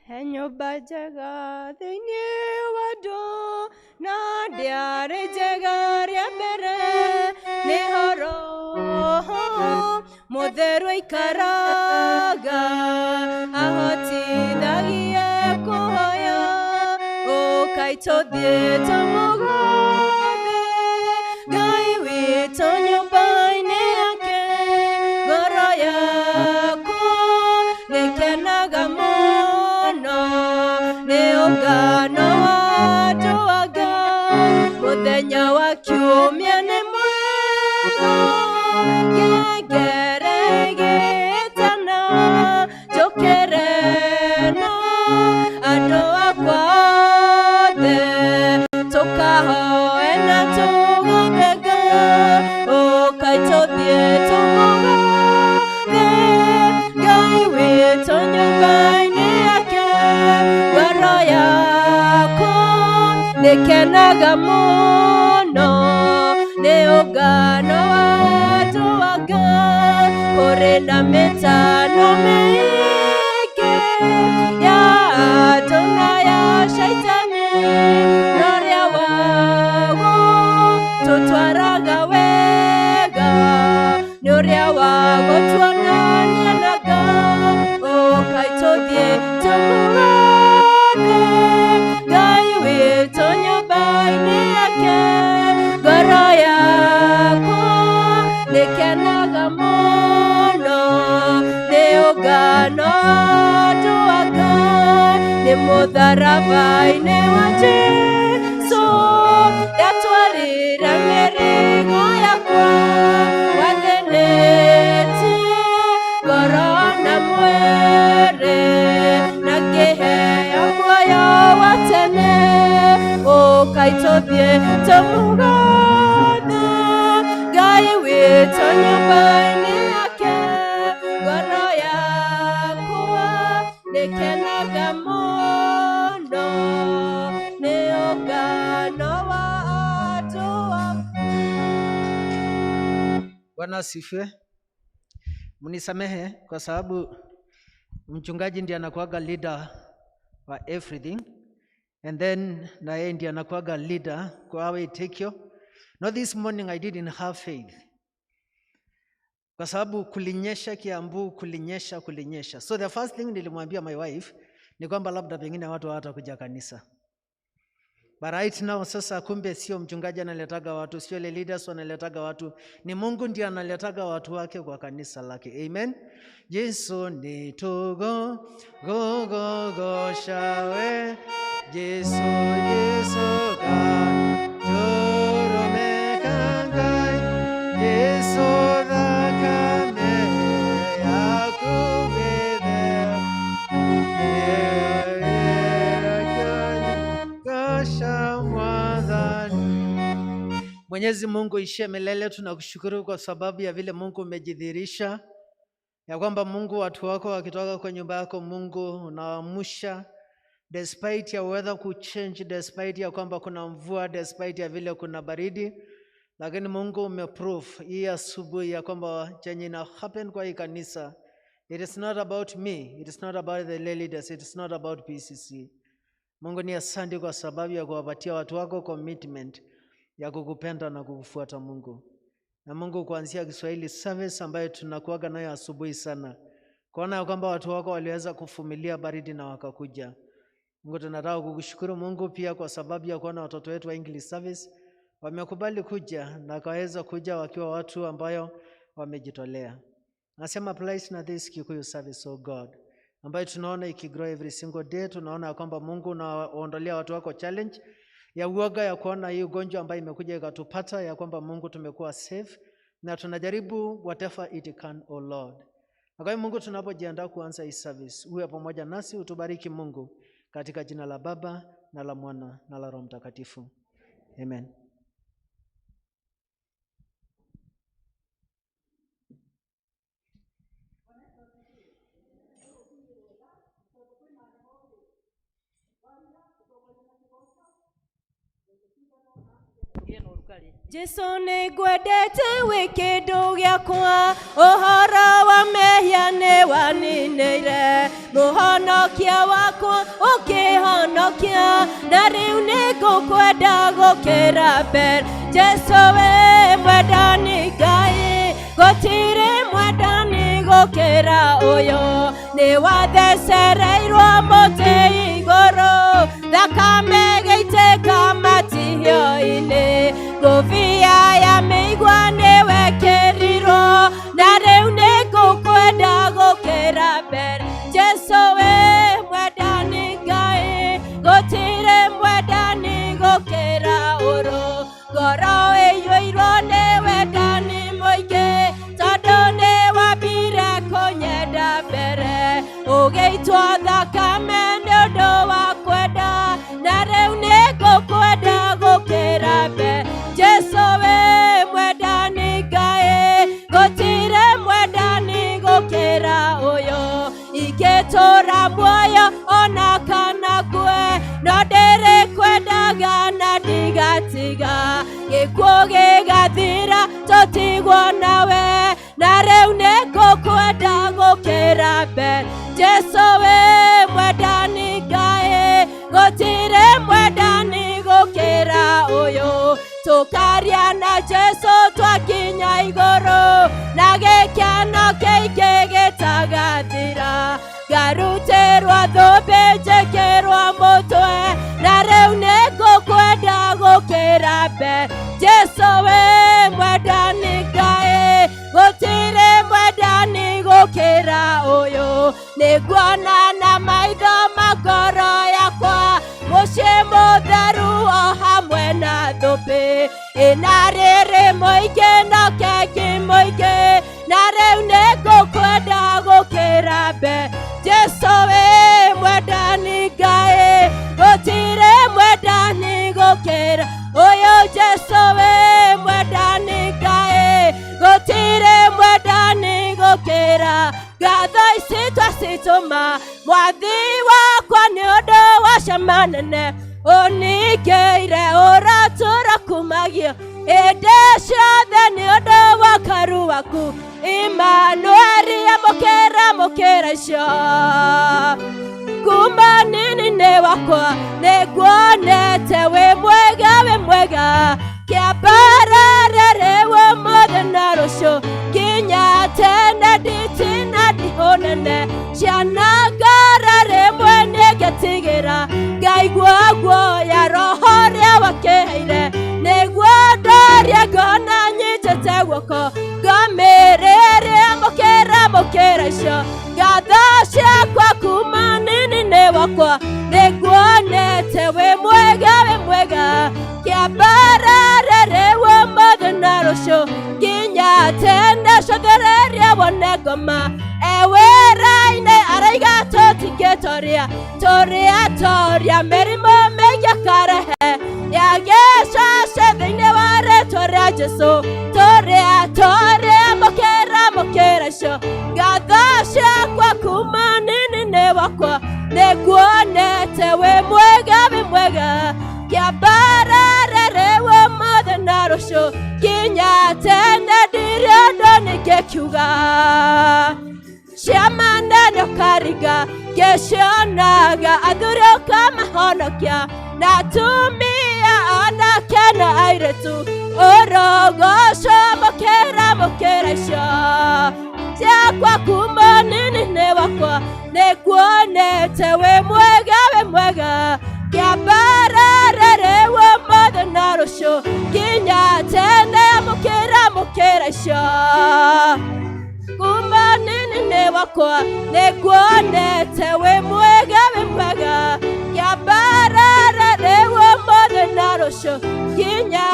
He nyũmba njega thĩinĩ wa andũ na ndĩarĩ njega rĩa mbere nĩ roho mũtheru aikaraga ahotithagie kũhoya ũkai tũthiĩ tũmũgathe Ngai witũ nyũmba-inĩ yake ngoro yaku nĩkenaga mũno nĩ ũngano wa andũ a Ngai mũthenya wa kiumia nĩ mwega ngengere ĩgĩtana njũkĩre na andũ akwa othe tũkahoe na tũgathe Ngai ũkai tũthiĩ tũmũgathe Ngai witũ nyũmba-inĩ yake ngoro yaku nĩkenaga mũno nĩ ũngano wa andũ a Ngai kũrĩ na mĩtano mĩingĩ ya andũ na ya Nĩ mũtharaba-inĩ wa Jesũ ndatwarire mĩrigo yakwa, wathĩnĩtie ngoro na mwĩrĩ, na ngĩheo muoyo wa tene. Ũkai tũthiĩ tũmũgathe Ngai witũ nyũmba-inĩ yake. Ngoro yakwa nĩkenaga mũno nĩ ũngano wa andũ aku. Bwana asifiwe. Mnisamehe kwa sababu mchungaji ndiye anakuwaga leader wa everything and then na yeye ndiye anakuwaga leader kwa Witikio. No, this morning I didn't have faith kwa sababu kulinyesha Kiambu, kulinyesha, kulinyesha. So the first thing nilimwambia my wife ni kwamba labda pengine watu hawatakuja kanisa. But right now sasa, kumbe sio mchungaji analetaga watu, sio le leaders wanaletaga watu, ni Mungu ndiye analetaga watu wake kwa kanisa lake. Amen. Yesu ni tugo go go go shawe Yesu Yesu ka torome kangai Yesu thakame yakubithe. Kasha mwadhani. Mwenyezi Mungu ishie milele, tunakushukuru kwa sababu ya vile Mungu umejidhihirisha ya kwamba Mungu, watu wako wakitoka kwa nyumba yako Mungu unawaamsha despite ya weather kuchange, despite ya kwamba kuna mvua, despite ya vile kuna baridi, lakini Mungu umeprove hii asubuhi ya kwamba chenye ina happen kwa hii kanisa, it is not about me, it is not about the lay leaders, it is not about PCC. Mungu ni asante kwa sababu ya kuwapatia watu wako commitment ya kukupenda na kukufuata Mungu. Na Mungu, kuanzia Kiswahili service ambayo tunakuaga nayo asubuhi sana, kuona ya kwamba watu wako waliweza kuvumilia baridi na wakakuja. Mungu, tunataka kukushukuru Mungu pia kwa sababu ya kuona watoto wetu wa English service wamekubali kuja na wakaweza kuja wakiwa watu ambayo wamejitolea. Nasema applies na this Kikuyu service, oh God, ambayo tunaona ikigrow every single day. Tunaona ya kwamba Mungu unaondolea watu wako challenge ya uoga ya kuona hii ugonjwa ambayo imekuja ikatupata, ya kwamba Mungu tumekuwa safe na tunajaribu whatever it can, oh Lord. Na kwa hiyo Mungu, tunapojiandaa kuanza hii service, uwe pamoja nasi, utubariki Mungu, katika jina la Baba na la Mwana na la Roho Mtakatifu. Amen. Jesu nĩ ngwendete wĩ kĩndũ gĩakwa, ũhoro wa mehia nĩ waninĩire, mũhonokia wakwa ũkĩhonokia, na rĩu nĩ ngũkwenda gũkĩra mbere. Jesu wĩ mwendani Ngai, gũtirĩ mwendani gũkĩra ũyũ, nĩ wathecereirwo mũtĩ igũrũ, thakame gĩitĩka matihio-inĩ, ngũbia ya mĩigua nĩ wekĩrirwo, na rĩu nĩ ngũkwenda gũkĩra mbere. Jesu wĩ mwendani Ngai, gũtirĩ mwendani gũkĩra ũrũ, ngoro ĩiyũirwo nĩ wendani mũingĩ, tondũ nĩ wambire kũnyenda mbere, ũgĩitwo thakame nĩ ũndũ wa kwenda, na rĩu nĩ ngũkwenda gũkĩra mbere. Jesu wĩ mwendani Ngai, gũtirĩ mwendani gũkĩra ũyũ, ingĩtũra muoyo ona kana ngue, no ndĩrĩkwendaga na ndigatiga, gĩkuũ gĩgathira tũtigwo nawe, na rĩu nĩ ngũkwenda gũkĩra mbere. Jesu wĩ mwendani Ngai, gũtirĩ mwendani gũkĩra ũyũ, tũkaria na Jesu twakinya igũrũ, na gĩkeno kĩingĩ gĩtagathira, ngarutĩrwo thũmbĩ njĩkĩrwo mũtwe, na rĩu nĩ ngũkwenda gũkĩra mbere. Jesu wĩ mwendani Ngai, gũtirĩ mwendani gũkĩra ũyũ, nĩnguona na maitho ma ngoro. Gũkĩra ũyũ Jesũ wĩ mwendani Ngai, gũtirĩ mwendani gũkĩra. Ngatho ici twacitũma mwathi wakwa nĩ ũndũ wa cama nene ũningĩire, ũratũra kumagio hĩndĩ ciothe nĩ ũndũ wa karu waku. Imanueli, amũkĩra mũkĩra icio. Kuma nini-inĩ wakwa nĩnguonete wĩ mwega, wĩ mwega, kĩambararĩrĩwo ũmũthĩ na rũciũ nginya tene, nditina ndihũnene ciana ngora rĩmwe nĩngetigĩra, ngaigua guoya roho ũrĩa wakĩheire, nĩguo ndoria ngona nyitĩte guoko ngomĩrĩria. Mũkĩra mũkĩra icio ngatho ciakwa. Kuma nini-inĩ wakwa nĩnguonete wĩ mwega, wĩ mwega, kĩambararĩrĩwo ũmũthĩ na rũciũ nginya tene. Cothereria wone ngoma ewĩra-inĩ araiga tũtingĩtoria, tũrĩa toria mĩrimũ mĩingĩ karehe yagĩcace thĩinĩ wa rĩtwa rĩa Jesũ. Tũrĩa toria mũkĩra mũkĩra icio ngatho ciakwa. Kuma nini-inĩ wakwa nĩnguonete wĩ mwega, wĩ mwega, kĩambararĩrĩwo ũmũthĩ na rũciũ nginya tene, ndirĩ ũndũ ningĩkiuga. Ciama nene ũkaringa ngĩcionaga, athuri ũkamahonokia na atumia, anake na airĩtu, ũrogoco mũkĩra mũkĩra icio ciakwa. Kuma nini-inĩ wakwa nĩnguonete wĩ mwega, wĩ mwega, kĩambararĩrĩwo ũmũthĩ na rũciũ nginya tene. Mũkĩra mũkĩra icio. Kuma nini-inĩ wakwa nĩnguonete wĩ mwega, wĩ mwega, kĩambararĩrĩwo ũmũthĩ na rũciũ nginya.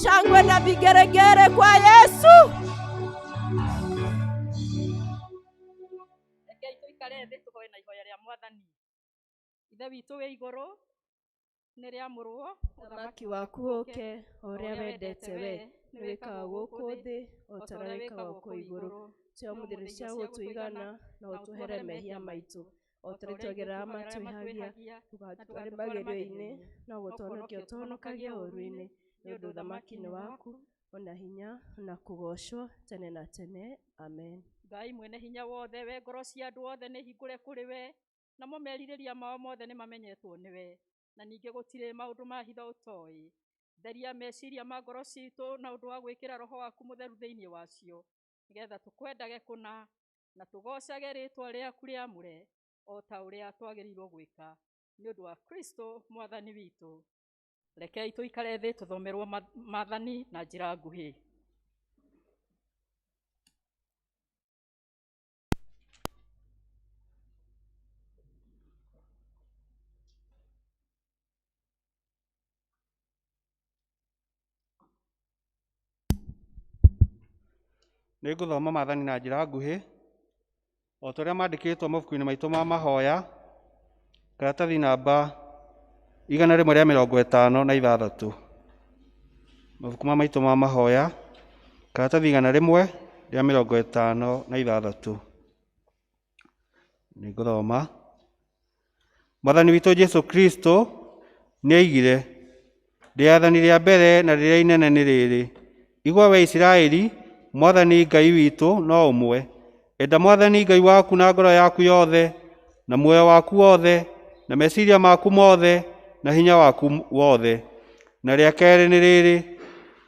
Shangwe na vigeregere kwa Yesu. Rekei tũikare thĩ tũhoe na ihoya rĩa Mwathani. Ithe witũ wĩ igũrũ, nĩ rĩamũrwo. Ũthamaki waku ũke, o ũrĩa wendete we nĩ wĩkaga gũkũ thĩ o ta ũrĩa wĩkagwo kũu igũrũ. Tũhe ũmũthĩ cia gũtũigana, na ũtũhere mehia maitũ o ta ũrĩa twagĩrĩra matwĩhagia. Ndũgatware magerio-inĩ, no gũtũhonokia ũtũhonokagie ũũru-inĩ, nĩ ũndũ ũthamaki nĩ waku, ona hinya, ona kũgoocwo tene na tene. Amen. Ngai mwene hinya wothe, we ngoro cia andũ othe nĩ hingũre kũrĩ we, namo merirĩria mao mothe nĩ mamenyetwo nĩwe, na ningĩ gũtirĩ maũndũ ma hitho ũtoĩ. Theria meciria ma ngoro citũ na ũndũ wa gwĩkĩra Roho waku Mũtheru thĩinĩ wacio, nĩgetha tũkwendage kũna na tũgoocage rĩĩtwa rĩaku rĩamũre o ta ũrĩa twagĩrĩirwo gwĩka, nĩ ũndũ wa Kristo Mwathani witũ. Rekei tũikare thĩ tũthomerwo maathani na njĩra nguhĩ. Nĩ ngũthoma maathani na njĩra nguhĩ o ta ũrĩa mandĩkĩtwo mabuku-inĩ maitũ ma mahoya, karatathi namba 156. Mabuku ma maitũ ma mahoya, karatathi 156. Nĩ ngũthoma. Mwathani witũ Jesu Kristo nĩ oigire, "Rĩathani rĩa mbere na rĩrĩa inene nĩ rĩrĩ: Igua we Isiraeli, Mwathani Ngai witũ no ũmwe. Enda Mwathani Ngai waku na ngoro yaku yothe, na muoyo waku wothe, na meciria maku mothe, na hinya waku wothe. Na rĩa kerĩ nĩ rĩrĩ: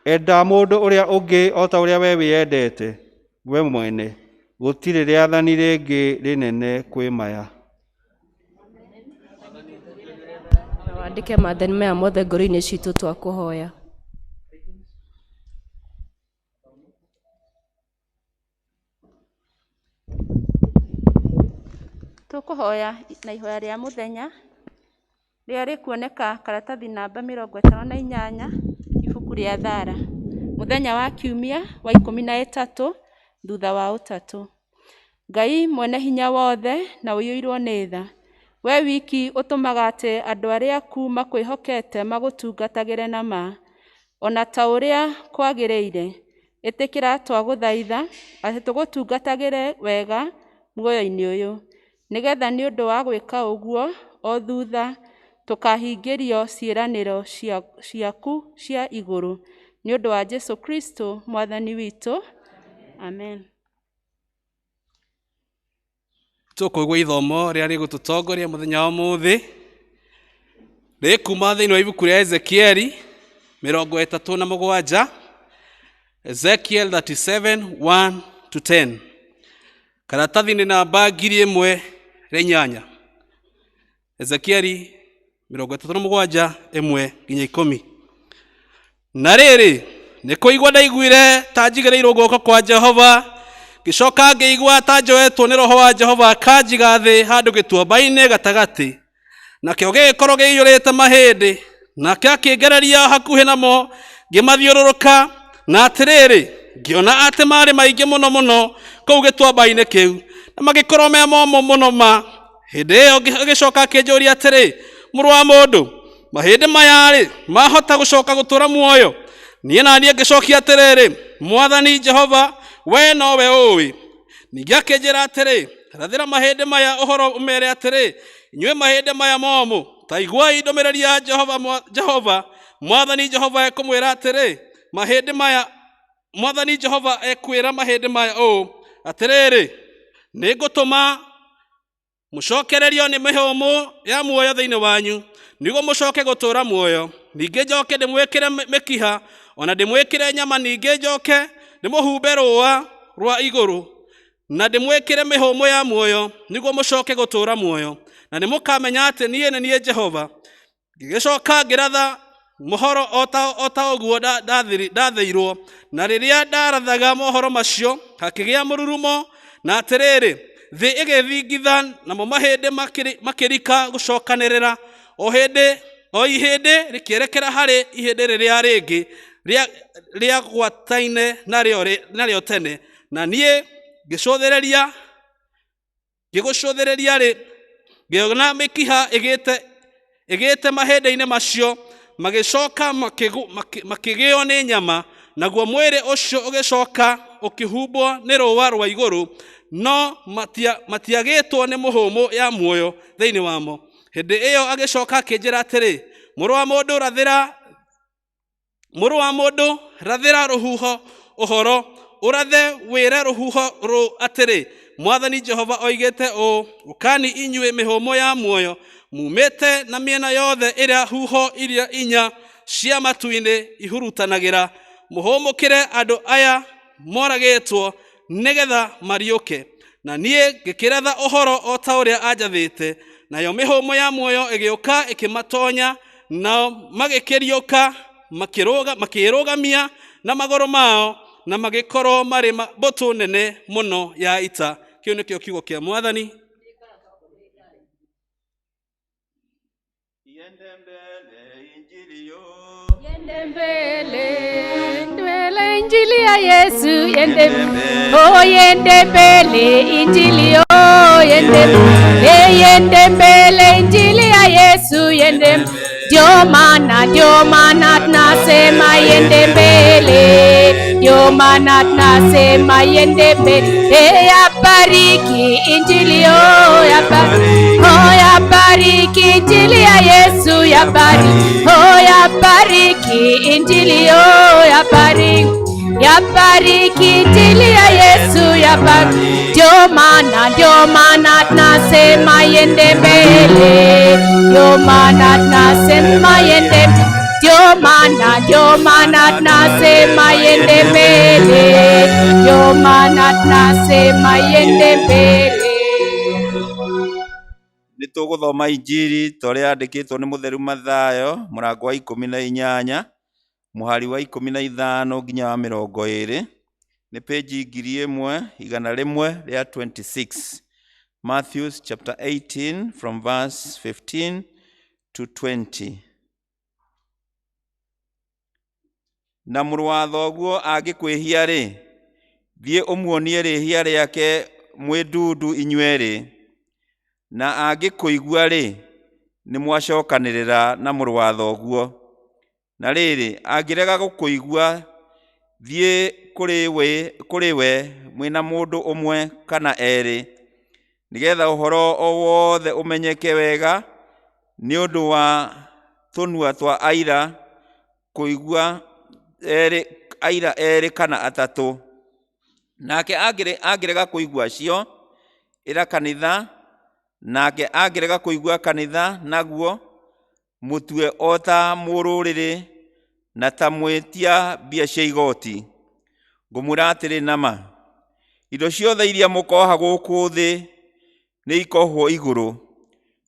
Enda mũndũ ũrĩa ũngĩ o ta ũrĩa we wĩyendete we mwene. Gũtirĩ rĩathani rĩngĩ rĩnene kwĩ maya." Na wandĩke maathani maya mothe ngoro-inĩ citũ twakũhoya. Tũkũhoya na ihoya rĩa mũthenya rĩrĩa rĩkuoneka karatathi namba 58, ibuku rĩa Thara, mũthenya wa kiumia wa 13 thutha wa Ũtatũ. Ngai mwene hinya wothe na ũiyũirwo nĩ tha, We wiki ũtũmaga atĩ andũ arĩa aku makwĩhokete magũtungatagĩre na ma, ona ta ũrĩa kwagĩrĩire. Ĩtĩkĩra twagũthaitha atĩ tũgũtungatagĩre wega muoyo-inĩ ũyũ, nĩgetha nĩ ũndũ wa gwĩka ũguo o thutha tũkahingĩrio ciĩranĩro ciaku cia igũrũ, nĩ ũndũ wa Jesu Kristo Mwathani witũ. Amen. Tũkũigua ithomo rĩrĩa rĩgũtũtongoria mũthenya wa ũmũthĩ rĩkuma thĩinĩ wa ibuku rĩa Ezekieli 37, Ezekiel 37 1 to 10, karatathi-inĩ namba 1008, Ezekieli 37 1 nginya 10. Na rĩrĩ, nĩ kũigua ndaiguire ta njigĩrĩirwo guoko kwa Jehova, ngĩcoka ngĩigua ta njoetwo nĩ Roho wa Jehova akanjiga thĩ handũ gĩtuamba-inĩ gatagatĩ, nakĩo gĩgĩkorwo gĩiyũrĩte mahĩndĩ. Nake akĩngereria hakuhĩ namo, ngĩmathiũrũrũka, na atĩrĩrĩ, ngĩona atĩ marĩ maingĩ mũno mũno kũu gĩtuamba-inĩ kĩu, na magĩkorwo me momũ mũno ma. Hĩndĩ ĩyo agĩcoka akĩnjũria atĩrĩ, mũrũ wa mũndũ, mahĩndĩ maya-rĩ, mahota gũcoka gũtũũra muoyo? Niĩ na niĩ ngĩcokia atĩrĩrĩ, Mwathani Jehova, we nowe ũũĩ. Ningĩ akĩnjĩra atĩrĩ, rathĩra mahĩndĩ maya ũhoro ũmere atĩrĩ, inyuĩ mahĩndĩ maya momũ, ta iguai ndũmĩrĩri ya Jehova. Jehova Mwathani Jehova ekũmwĩra atĩrĩ, mahĩndĩ maya, Mwathani Jehova ekwĩra mahĩndĩ maya ũũ, atĩrĩrĩ, nĩngũtũma mũcokererio nĩ mĩhũmũ ya muoyo thĩinĩ wanyu, nĩguo mũcoke gũtũũra muoyo. Ningĩ njoke ndĩmwĩkĩre mĩkiha, ona ndĩmwĩkĩre nyama, ningĩ njoke ndĩmũhumbe rũũa rwa igũrũ, na ndĩmwĩkĩre mĩhũmũ ya muoyo, nĩguo mũcoke gũtũũra muoyo. Na nĩmũkamenya atĩ niĩ nĩ niĩ Jehova. Ngĩgĩcoka ngĩratha mohoro o ta ũguo ndathĩirwo. Na rĩrĩa ndarathaga mohoro macio, hakĩgĩa mũrurumo, na atĩrĩrĩ, thĩ ĩgĩthingitha, namo mahĩndĩ makĩrika gũcokanĩrĩra, o ihĩndĩ rĩkĩerekera harĩ ihĩndĩ rĩrĩa rĩngĩ rĩagwataine narĩo tene. Na niĩ ngĩgũcũthĩrĩria-rĩ, ngĩona mĩkiha ĩgĩte mahĩndĩ-inĩ macio, magĩcoka makĩgĩo nĩ nyama, naguo mwĩrĩ ũcio ũgĩcoka ũkĩhumbwo nĩ rũũa rwa igũrũ, no matiagĩtwo nĩ mũhũmũ ya muoyo thĩinĩ wamo. Hĩndĩ ĩyo agĩcoka akĩnjĩra atĩrĩ, mũrũ wa mũndũ, rathĩra rũhuho ũhoro, ũrathe wĩre rũhuho rũ atĩrĩ, Mwathani Jehova oigĩte ũũ, ũkani inyuĩ mĩhũmũ ya muoyo, mumĩte na mĩena yothe ĩrĩa huho iria inya cia matu-inĩ ihurutanagĩra, mũhũmũkĩre andũ aya moragĩtwo nĩgetha mariũke. Na niĩ ngĩkĩratha ũhoro o ta ũrĩa anjathĩte, nayo mĩhũmũ ya muoyo ĩgĩũka ĩkĩmatonya, nao magĩkĩriũka makĩrũgamia na magũrũ mao, na magĩkorwo marĩ mbũtũ nene mũno ya ita. Kĩu nĩkĩo kiugo kĩa Mwathani. Yende mbele, mbele injili ya Yesu, yende oh, yende mbele injili, oh, yende yende mbele injili ya Yesu, yende. Ndio maana tunasema yende mbele, ndio maana tunasema yende mbele. Yabariki injili, oh, yabariki, oh, yabariki injili ya Yesu, yabariki, oh, yabariki injili, oh, yabariki, yabariki injili ya Yesu, yabariki. Ndio maana tunasema yende mbele, ndio maana tunasema yende, ndio maana tunasema yende mbele, ndio maana tunasema yende mbele. Nĩtũgũthoma injiri ta ũrĩa yandĩkĩtwo nĩ mũtheru Mathayo mũrango wa 18 mũhari wa 15 nginya wa 20, nĩ page 1126. Matthew chapter 18 from verse 15 to 20. Na mũrũ wa thoguo angĩkwĩhia-rĩ, thiĩ ũmuonie rĩhia rĩake mwĩ ndundu inyuerĩ. Na angĩkũigua-rĩ, nĩ mwacokanĩrĩra na mũrũ wa thoguo. Na rĩrĩ, angĩrega gũkũigua, thiĩ kũrĩ we mwĩ na mũndũ ũmwe kana erĩ, nĩgetha ũhoro o wothe ũmenyeke wega nĩ ũndũ wa tũnua twa aira kũigua erĩ, aira erĩ kana atatũ. Nake angĩrega kũigua acio, ĩra kanitha, nake angĩrega kũigua kanitha naguo, mũtue o ta mũrũrĩrĩ na ta mwĩtia mbia cia igoti. Ngũmwĩra atĩrĩ na ma, indo ciothe iria mũkoha gũkũ thĩ nĩ ikohwo igũrũ,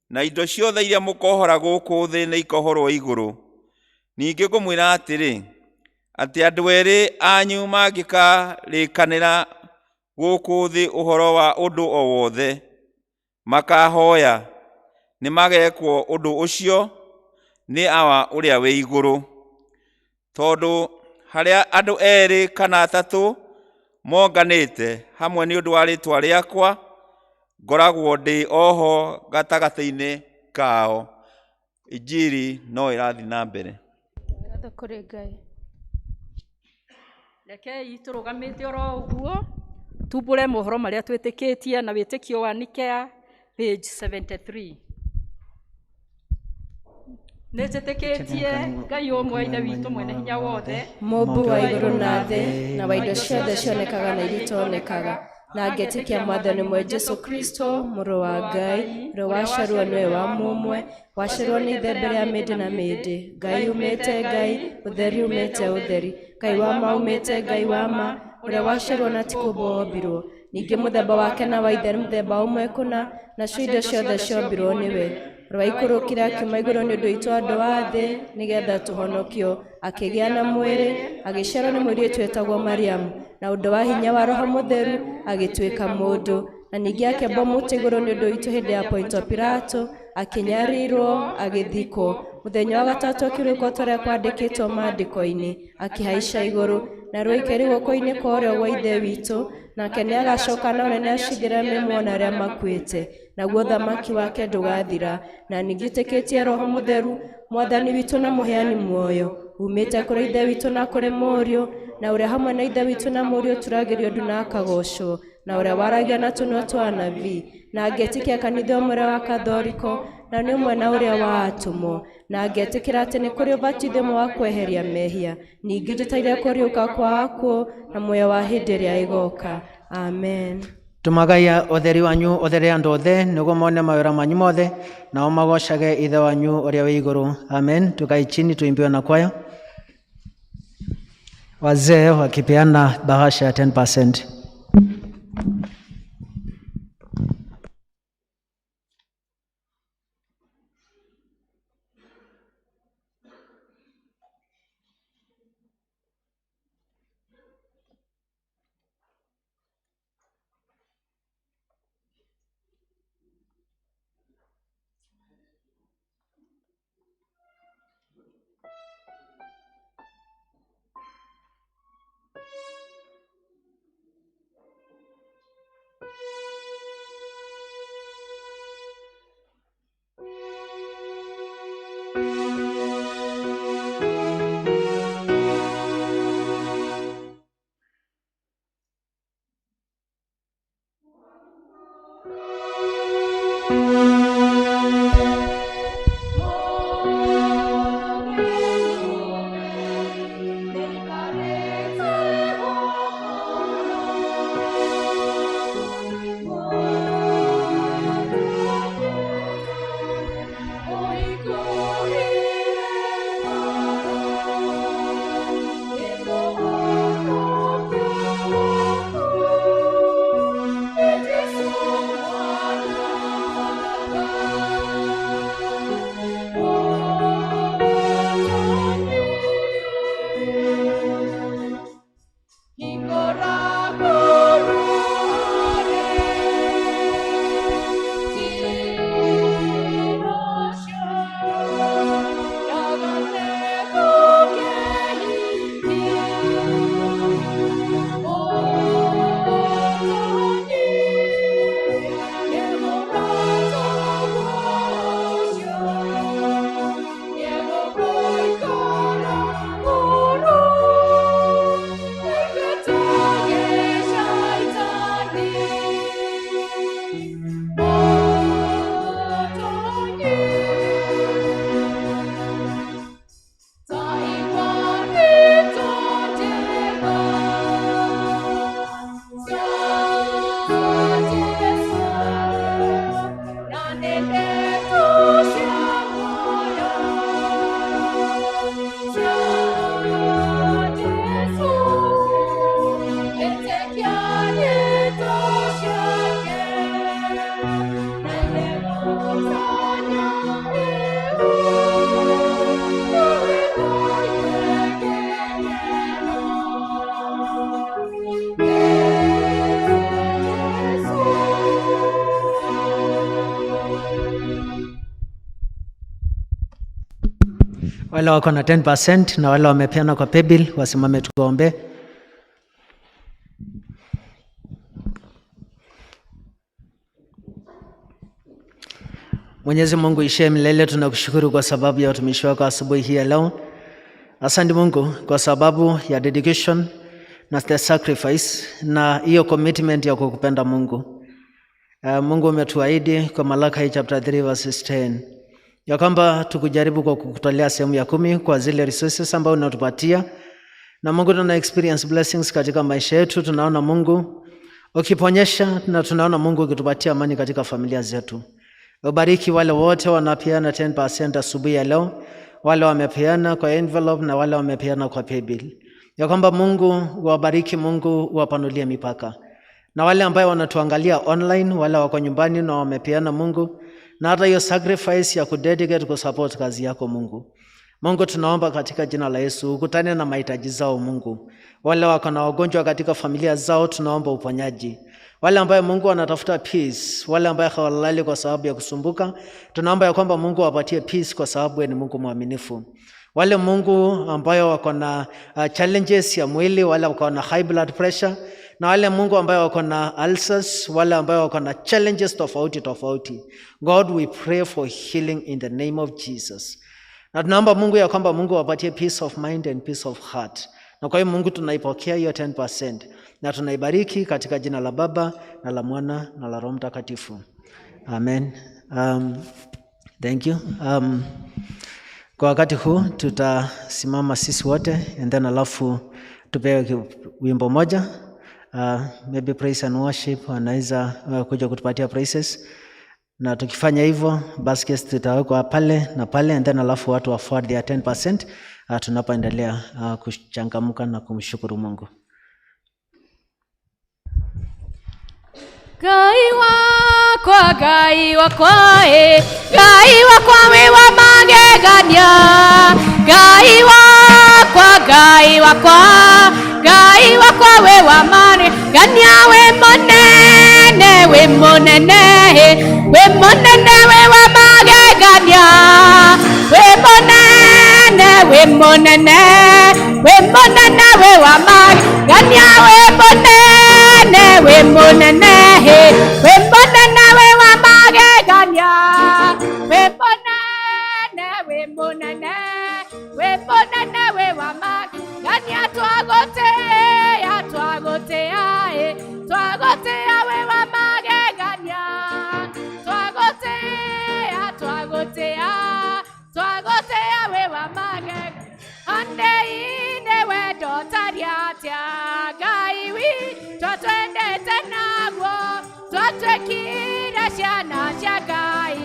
na indo ciothe iria mũkohora gũkũ thĩ nĩ ikohorwo igũrũ. Ningĩ ngũmwĩra atĩrĩ, atĩ andũ erĩ anyu mangĩkarĩkanĩra gũkũ thĩ ũhoro wa ũndũ o wothe makahoya, nĩ magekwo ũndũ ũcio nĩ Awa ũrĩa wĩ igũrũ. Tondũ harĩa andũ erĩ kana atatũ monganĩte hamwe nĩ ũndũ wa rĩĩtwa rĩakwa, ngoragwo ndĩ oho gatagatĩ-inĩ kao. Injiri no ĩrathiĩ na mbere. Ngatho kũrĩ Ngai. Rekei tũrũgamĩte oro ũguo tumbũre mohoro marĩa twĩtĩkĩtie na wĩtĩkio wa Nikea page 73. Nĩ njĩtĩkĩtie Ngai ũmwe Ithe witũ mwene hinya wothe, Mũmbi wa igũrũ na thĩ, na wa indo ciothe cionekaga na iria itonekaga, na ngetĩkia Mwathani ũmwe Jesũ Kristo, Mũrũ wa Ngai, ũrĩa waciarirwo nĩwe wa mũmwe, waciarirwo nĩ Ithe mbere ya mĩndĩ na mĩndĩ, Ngai umĩte Ngai, ũtheri umĩte ũtheri, Ngai wa ma umĩte Ngai wa ma, ũrĩa waciarirwo na ti kũũmbwo ombirwo. Ningĩ mũthemba wake na wa Ithe nĩ mũthemba ũmwe kũna, nacio indo ciothe ciombirwo nĩwe. Ũrĩa waikũrũkire akiuma igũrũ nĩ ũndũ witũ andũ a thĩ, nĩgetha tũhonokio, akĩgĩa na mwĩrĩ, agĩciarwo nĩ mũirĩtu wetagwo Mariamu, na ũndũ wa hinya wa Roho Mũtheru agĩtuĩka mũndũ, na ningĩ akĩambwo mũtĩ igũrũ nĩ ũndũ witũ hĩndĩ ya Pontio Pilato, akĩnyarirwo, agĩthikwo. Mũthenya wa gatatũ akĩriũka ta ũrĩa kwandĩkĩtwo maandĩko-inĩ, akĩhaica igũrũ, na rũikari guoko-inĩ kwa ũrĩo gwa Ithe witũ, nake nĩ agacoka na ũnene acirithie arĩa me muoyo na arĩa makuĩte, naguo ũthamaki wake ndũgathira. Na ningĩ njĩtĩkĩtie Roho Mũtheru, Mwathani witũ na mũheani muoyo, umĩte kũrĩ Ithe witũ na kũrĩ Mũriũ, na ũrĩa hamwe na Ithe witũ na Mũriũ turagĩrio ndu na akagocwo, na ũrĩa waragia na tũnua twa anabii, na ngetĩkia kanitha ũmwe ũrĩa wa Kathoriko, na nĩ ũmwe na ũrĩa wa atũmwo, na ngetĩkĩra atĩ nĩ kũrĩ ũbatithio ũmwe wa kweheria mehia, ningĩ njetereire kũriũka kwa akuũ na muoyo wa hĩndĩ ĩrĩa ĩgoka. Amen. Tũmagai ũtheri wanyu ũthere andũ othe, nĩguo mone mawĩra manyu mothe, nao magocage Ithe wanyu ũrĩa wĩ igũrũ. Amen. Tukae chini tuimbiwe na kwaya, wazee wakipeana bahasha ya 10%. Glory. Wale wako na 10% na wale wamepeana kwa paybill wasimame tuwaombe. Mwenyezi Mungu ishie milele, tunakushukuru kwa sababu ya watumishi wako asubuhi hii ya leo. Asante Mungu kwa sababu ya dedication na the sacrifice na hiyo commitment ya kukupenda Mungu. Mungu umetuahidi kwa Malaki chapter 3 verses 10 ya kwamba tukujaribu kwa kukutolea sehemu ya 10 kwa zile resources ambazo unatupatia, na Mungu tuna experience blessings katika maisha yetu. Tunaona Mungu ukiponyesha na tunaona Mungu ukitupatia amani katika familia zetu. Ubariki wale wote wanapeana 10% asubuhi ya leo, wale wamepeana kwa envelope na wale wamepeana kwa paybill, ya kwamba Mungu wabariki, Mungu wapanulie mipaka, na wale ambao wanatuangalia online, wale wako nyumbani na wamepeana Mungu, na hata hiyo sacrifice ya kudedicate kusupport kazi yako Mungu. Mungu tunaomba katika jina la Yesu ukutane na mahitaji zao Mungu. Wale wako na wagonjwa katika familia zao tunaomba uponyaji. Wale ambao Mungu wanatafuta peace, wale ambao hawalali kwa sababu ya kusumbuka, tunaomba ya kwamba Mungu awapatie peace kwa sababu ni Mungu mwaminifu. Wale Mungu ambayo wako na challenges ya mwili, wale wako na high blood pressure, na wale Mungu ambayo wako na ulcers, wale ambayo wako na challenges tofauti tofauti. God, we pray for healing in the name of Jesus. Na tunaomba Mungu ya kwamba Mungu awapatie peace of mind and peace of heart. Na kwa hiyo Mungu tunaipokea hiyo 10% na tunaibariki katika jina la Baba na la Mwana na la Roho Mtakatifu. Amen. Thank you. Kwa wakati huu tutasimama sisi wote and then alafu tupewe wimbo moja. Maybe praise and worship wanaweza kuja kutupatia praises. Na tukifanya hivyo baskets tutawekwa pale na pale and then alafu watu wa forward their 10% tunapoendelea kuchangamka na kumshukuru Mungu. Ngai wakwa, Ngai wakwa, Ngai wakwa wĩ wa magegania. Ngai wakwa, Ngai wakwa, Ngai wakwa wĩ wa magegania. Wĩ mũnene, wĩ mũnene, wĩ mũnene wĩ wa magegania. Wĩ mũnene, wĩ mũnene, wĩ mũnene wĩ wa magegania. Wĩ mũnene, wĩ mũnene, wĩ mũnene wĩ wa magegania. Wĩ mũnene, wĩ mũnene, wĩ mũnene wĩ wa magegania. Twagũtĩĩa, twagũtĩĩa, twagũtĩĩa wĩ wa magegania. Twagũtĩĩa, twagũtĩĩa, twagũtĩĩa wĩ wa magegania. Ande-inĩ wendo ũtariĩ atĩa Ngai witũ twendete naguo, twatuĩkire ciana cia Ngai.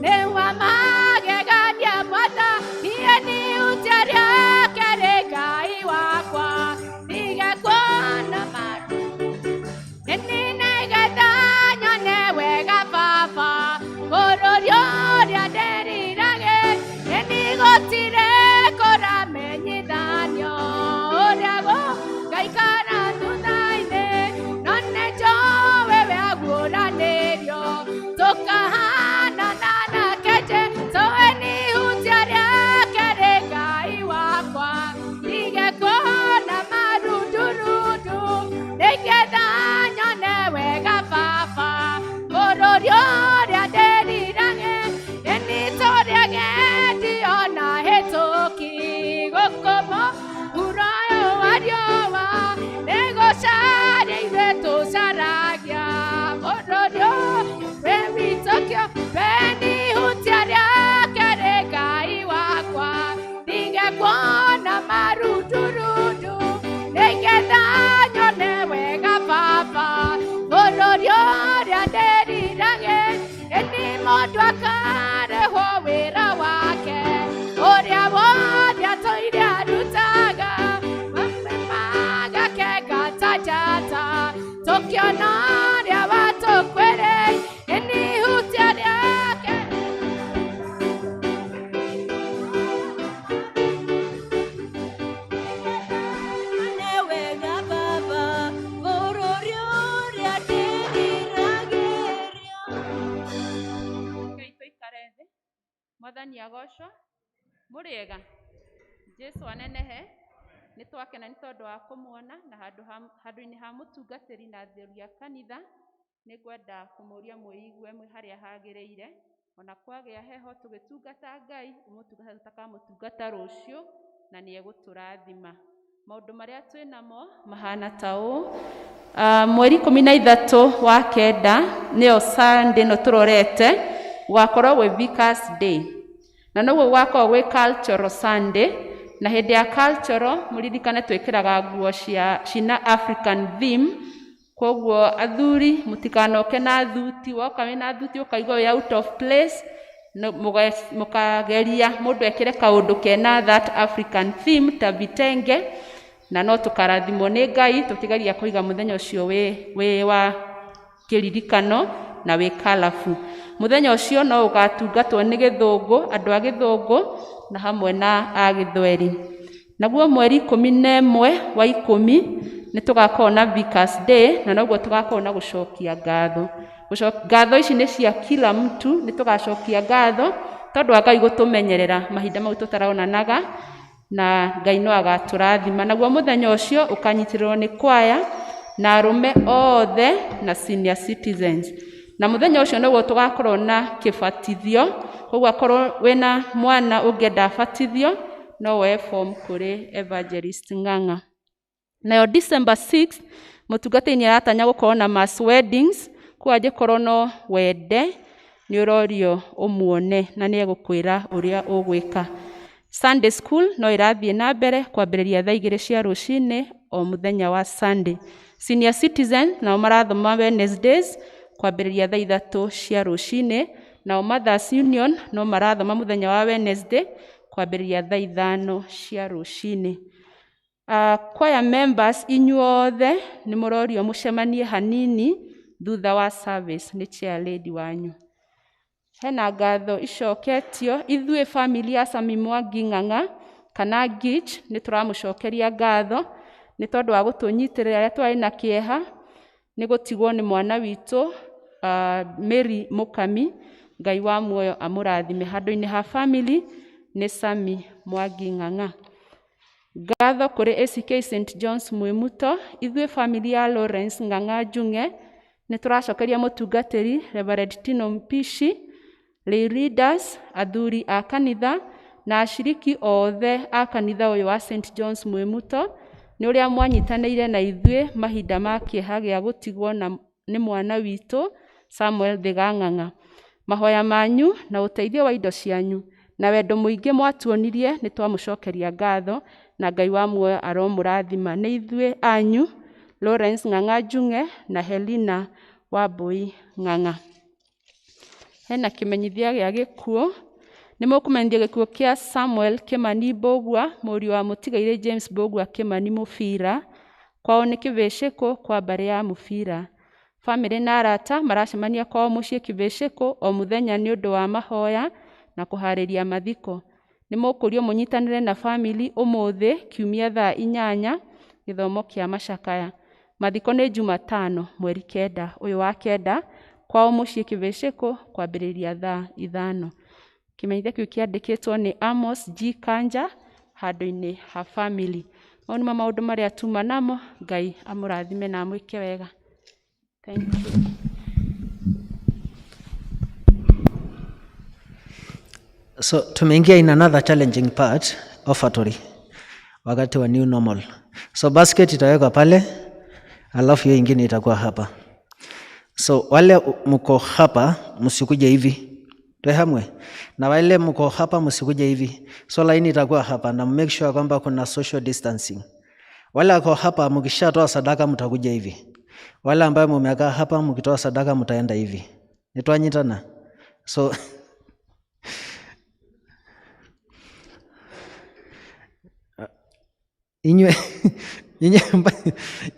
Nĩ wa magegania Mwathani, nĩ ihutia rĩake rĩ Ngai wakwa, ndige kuona maru nĩ nĩgetha nyone wega Baba, bũrũri ũrĩa ndĩriragĩ, nĩ gũtirĩ kũramenyithanio ũrĩa gũgaikara thutha-inĩ, no nĩ njũĩ we aguũranĩrio, tũkahanana nake Jesũ, nĩ ihutia rĩake rĩ Ngai wakwa, ndige kuona marundurundu, nĩgetha nyone wega Baba, bũrũri ũrĩa ndĩriragĩ, nĩ tũrĩa gendi ona hĩtũki, gũkũ mũhuro ũyũ wa riũa, nĩ gũcaria ithuĩ tũcaragia, bũrũri ũyũ wĩ witũ kĩũmbe, nĩ ihutia rĩake rĩ Ngai wakwa, ndige kuona marundurundu, nĩgetha nyone wega Baba, bũrũri ũrĩa ndĩriragĩ, nĩ mũndũ akarĩhwo wĩra wake, ũrĩa wothe atũire arutaga, magakenga ta njata, tũkĩona ũrĩa watũkwĩrĩire, nĩ ihutia rĩake Mũrĩega? Jesu anenehe. Nĩ twakena nĩ tondũ wa kũmuona na handũ-inĩ ha mũtungatĩri na athuri a kanitha, nĩ ngwenda kũmũria mwĩigue mwĩ harĩa hagĩrĩire. Ona kwagĩa heho tũgĩtungata Ngai, ũmũtungata tũtakamũtungata rũciũ, na nĩ egũtũrathima. Maũndũ marĩa twĩ namo mahana ta ũũ. Mweri 13 wa kenda, nĩyo Sunday ĩno tũrorete, gũgakorwo gwĩ Vicars Day. Na noguo gũgakorwo gwĩ Cultural Sunday, na hĩndĩ ya cultural mũririkane twĩkĩraga nguo cia cina African theme. Koguo athuri mũtikanoke na thuti, woka wĩna thuti ũkaigua wĩ out of place, no, mũkageria mũndũ ekĩre kaũndũ kena that African theme ta vitenge, na no tũkarathimwo nĩ Ngai tũkĩgeria kũiga mũthenya ũcio wĩ wa kĩririkano na wĩ colourful. Mũthenya ũcio no ũgatungatwo nĩ gĩthũngũ, andũ a gĩthũngũ na hamwe na a gĩthweri. Naguo mweri 11 wa 10 nĩ tũgakorwo na Vicars Day, na noguo tũgakorwo na gũcokia ngatho. Ngatho ici nĩ cia kila mtu, nĩ tũgacokia ngatho tondũ wa Ngai gũtũmenyerera mahinda mau tũtaronanaga, na Ngai no agatũrathima. Naguo mũthenya ũcio ũkanyitĩrĩrwo nĩ kwaya na arũme othe na senior citizens. Na mũthenya ũcio noguo tũgakorwo na kĩbatithio, koguo akorwo wĩna mwana ũngĩenda abatithio no woe form kũrĩ Evangelist Ng'ang'a. Nayo December 6 mũtungatĩri nĩ aratanya gũkorwo na mass weddings, koguo angĩkorwo no wende nĩ ũrorio ũmuone na nĩ egũkwĩra ũrĩa ũgwĩka. Sunday school no ĩrathiĩ na mbere kwambĩrĩria thaa 2 cia rũcinĩ o mũthenya wa Sunday. Senior citizen nao marathoma Wednesdays kwambĩrĩria thaa 3 cia rũcinĩ, nao Mothers Union no marathoma mũthenya wa Wednesday kwambĩrĩria thaa 5 cia rũcinĩ. Choir members inyuothe nĩ mũrorio mũcemanie hanini thutha wa service nĩ chair lady wanyu. Hena ngatho icoketio ithuĩ family ya Sami Mwangi Ng'ang'a kana Ngich nĩ tũramũcokeria ngatho nĩ tondũ wa gũtũnyitĩrĩra rĩrĩa twarĩ na kĩeha nĩ gũtigwo nĩ mwana witũ Mary Mũkami. Ngai wa muoyo amũrathime. Handũ-inĩ ha family nĩ Sami Mwangi Ng'ang'a. Ngatho kũrĩ ACK St John's Mwimuto, ithuĩ family ya Lawrence Ng'ang'a Njung'e nĩ tũracokeria mũtungatĩri Reverend Tino Mpishi, lay leaders, athuri a kanitha na ashiriki othe a kanitha ũyũ wa St John's Mwimuto nĩ ũrĩa mwanyitanĩire na ithuĩ mahinda ma kĩeha gĩa gũtigwo nĩ mwana witũ Samuel Thiga Ng'ang'a. Mahoya manyu na ũteithio wa indo cianyu na wendo mũingĩ mwatuonirie nĩ twamũcokeria ngatho, na Ngai wa muoyo aromũrathima. Nĩ ithuĩ anyu Lawrence Ng'ang'a Njung'e na Helena Wambui Ng'ang'a. Hena kĩmenyithia gĩa gĩkuũ. Nĩ mũkũmenyithio gĩkuũ kĩa Samuel Kimani Mbũgua, mũriũ wa mũtigairĩ James Mbũgua Kimani Mũbira. Kwao nĩ Kĩbĩcĩkũ kwa mbarĩ ya Mũbira. Famĩlĩ na arata maracemania kwao mũciĩ Kĩbĩcĩkũ o mũthenya nĩ ũndũ wa mahoya na kũharĩria mathiko. Nĩ mũkũrio mũnyitanĩre na famĩlĩ ũmũthĩ kiumia thaa 8 gĩthomo kĩa macakaya. Mathiko nĩ Jumatano mweri 9 ũyũ wa 9 kwao mũciĩ Kĩbĩcĩkũ kwambĩrĩria thaa 5. Kĩmenyithia kĩu kĩandĩkĩtwo nĩ Amos G Kanja handũ-inĩ ha family. Mau nĩmo maũndũ marĩa tuma namo. Ngai amũrathime na amwĩke wega. Thank you. So tumeingia in another challenging part, offertory, wakati wa new normal. So basket itawekwa pale, alafu hiyo ingine itakuwa hapa. So wale mko hapa msikuje hivi, tuhamwe. Na wale mko hapa msikuje hivi. So line itakuwa hapa na make sure kwamba kuna social distancing. Wale wako hapa mkishatoa sadaka mtakuja hivi. Wale ambao mmekaa hapa mkitoa sadaka mtaenda hivi. Nitwanyitana. So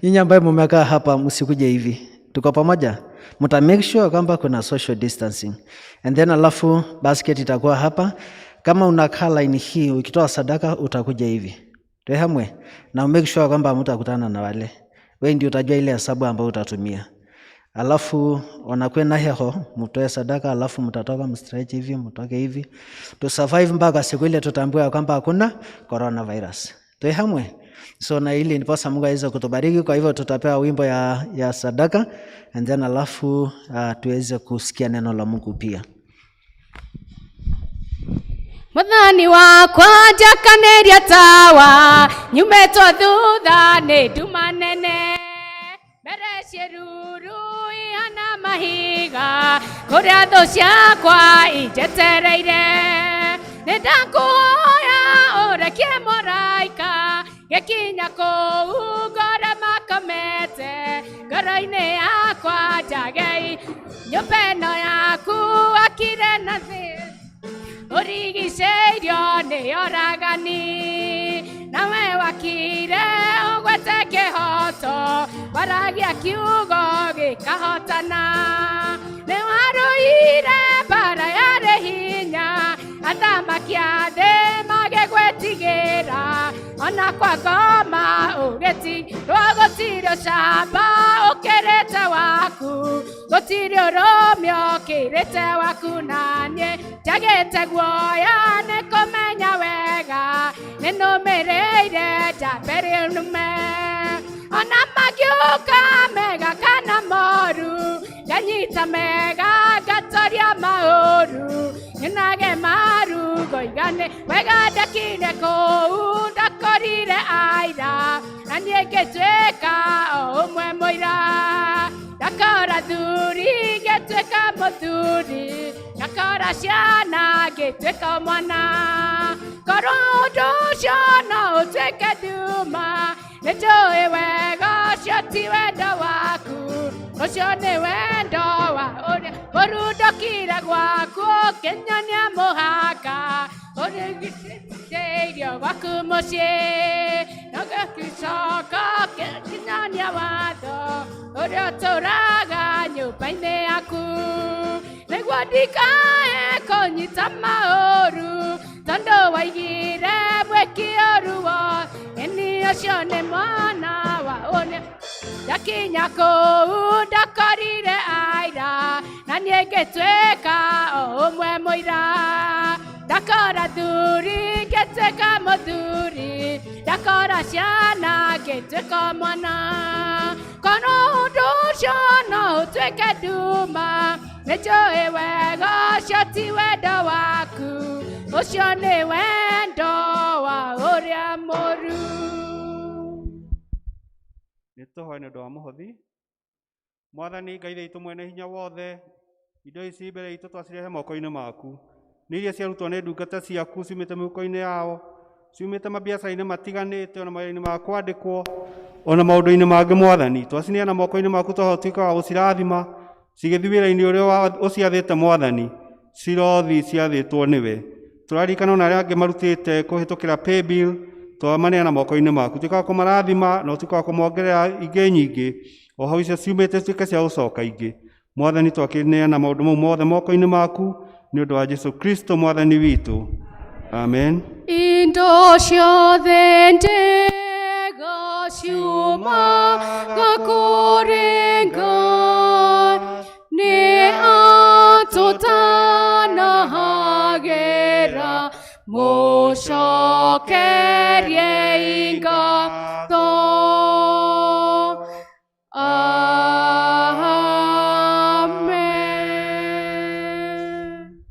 nyinyi ambaye mmekaa hapa msikuje hivi. Tuko pamoja? Mta make sure kwamba kuna social distancing. And then alafu basket itakuwa hapa. Kama unakaa line hii ukitoa sadaka utakuja hivi. Tuhamwe na make sure kwamba mtakutana na wale. Wewe ndio utajua ile hesabu ambayo utatumia. Alafu ona na heho, mtoe sadaka, alafu mtatoka mstretch hivi, mtoke hivi. To survive mpaka siku ile tutaambiwa ya kwamba hakuna coronavirus. Tuwe hamwe. So na ili ndiposa Mungu aweze kutubariki. Kwa hivyo tutapewa wimbo ya sadaka and then alafu tuweze kusikia neno la Mungu pia. Mwathani wakwa njakanĩria tawa, nyumĩtwo thutha nĩ nduma nene, mbere ciĩruru ihana mahiga, kũrĩa thũ ciakwa injetereire. Nĩ ndakũhoya ũrekie mũraika, gĩkinya kũu ngore makomete, ngoro-inĩ yakwa njagei nyũmba ĩno yaku akire na thĩ, ũrigicĩirio nĩ oragani, nawe wakire ũgwete kĩhoto, waragia kiugo gĩkahotana. Nĩ warũire mbara yarĩ hinya, athamaki a thĩ magĩgwĩtigĩra, ona kwa ngoma ũgĩtigĩrwo, gũtirĩ ũcamba ũkĩrĩte waku, gũtirĩ ũrũme ũkĩrĩte waku, na niĩ njagĩte guoya nĩ kũmenya wega, nĩ nũmĩrĩire njambĩrĩ nũme, ona magiũka mega kana moru, nganyita mega ngatoria maũru, nyenage maru ngoiga nĩ wega ndakire kũu, ndakorire aira, na niĩ ngĩtuĩka o ũmwe mũira, ndakora thuri ngĩtuĩka mũthuri, ndakora ciana ngĩtuĩka mwana, korwo ũndũ ũcio no ũtuĩke nduma, nĩ njũĩ wega ũcio ti wendo waku, ũcio nĩ wendo wa ũrĩa ũrundũkire gwaku, ũkĩnyonia mũhaka ũrigicĩirio gwaku mũciĩ, na ũgĩcoka ũkĩnyonia watho ũrĩa ũtũraga nyũmba-inĩ yaku, nĩguo ndikae kũnyita maũru, tondũ waigire mwĩki ũru wothe, ĩni ũcio nĩ mwana wa ũrĩa. Ndakinya kũu ndakorire aira, na niĩ ngĩtuĩka o ũmwe mũira, ndakora thuri ngĩtuĩka mũthuri, ndakora ciana ngĩtuĩka mwana, korwo ũndũ ũcio no ũtuĩke nduma, nĩ njũĩ wega ũcio ti wendo waku, ũcio nĩ wendo wa ũrĩa mũru. Nĩ tũhoe nĩ ũndũ wa mũhothi. Mwathani Ngai witũ mwene hinya wothe, indo ici mbere itũ twacirehe moko-inĩ maku, nĩ iria ciarutwo nĩ ndungata ciaku ciumĩte mĩhuko-inĩ yao, ciumĩte mabiacara-inĩ matiganĩte, ona mawĩra-inĩ ma kwandĩkwo, ona maũndũ-inĩ mangĩ. Mwathani, twacineana moko-inĩ maku, twahoya ũtuĩke wa gũcirathima cigĩthiĩ wĩra-inĩ ũrĩa ũciathĩte. Mwathani, cirothi ciathĩtwo nĩwe. Tũraririkana ona arĩa angĩ marutĩte kũhĩtũkĩra paybill, twamaneana moko-inĩ maku, tuĩka wa kũmarathima na ũtuĩke wa kũmongerera ingĩ nyingĩ, o hau icio ciumĩte cituĩke cia gũcoka ingĩ. Mwathani, twakĩneana maũndũ mau mothe moko-inĩ maku nĩ ũndũ wa Jesu Kristo Mwathani witũ, amen. Indo ciothe njega ciumaga kũrĩ Ngai, nĩ atũtanahagĩra, mũcokerie ngatho. Amen.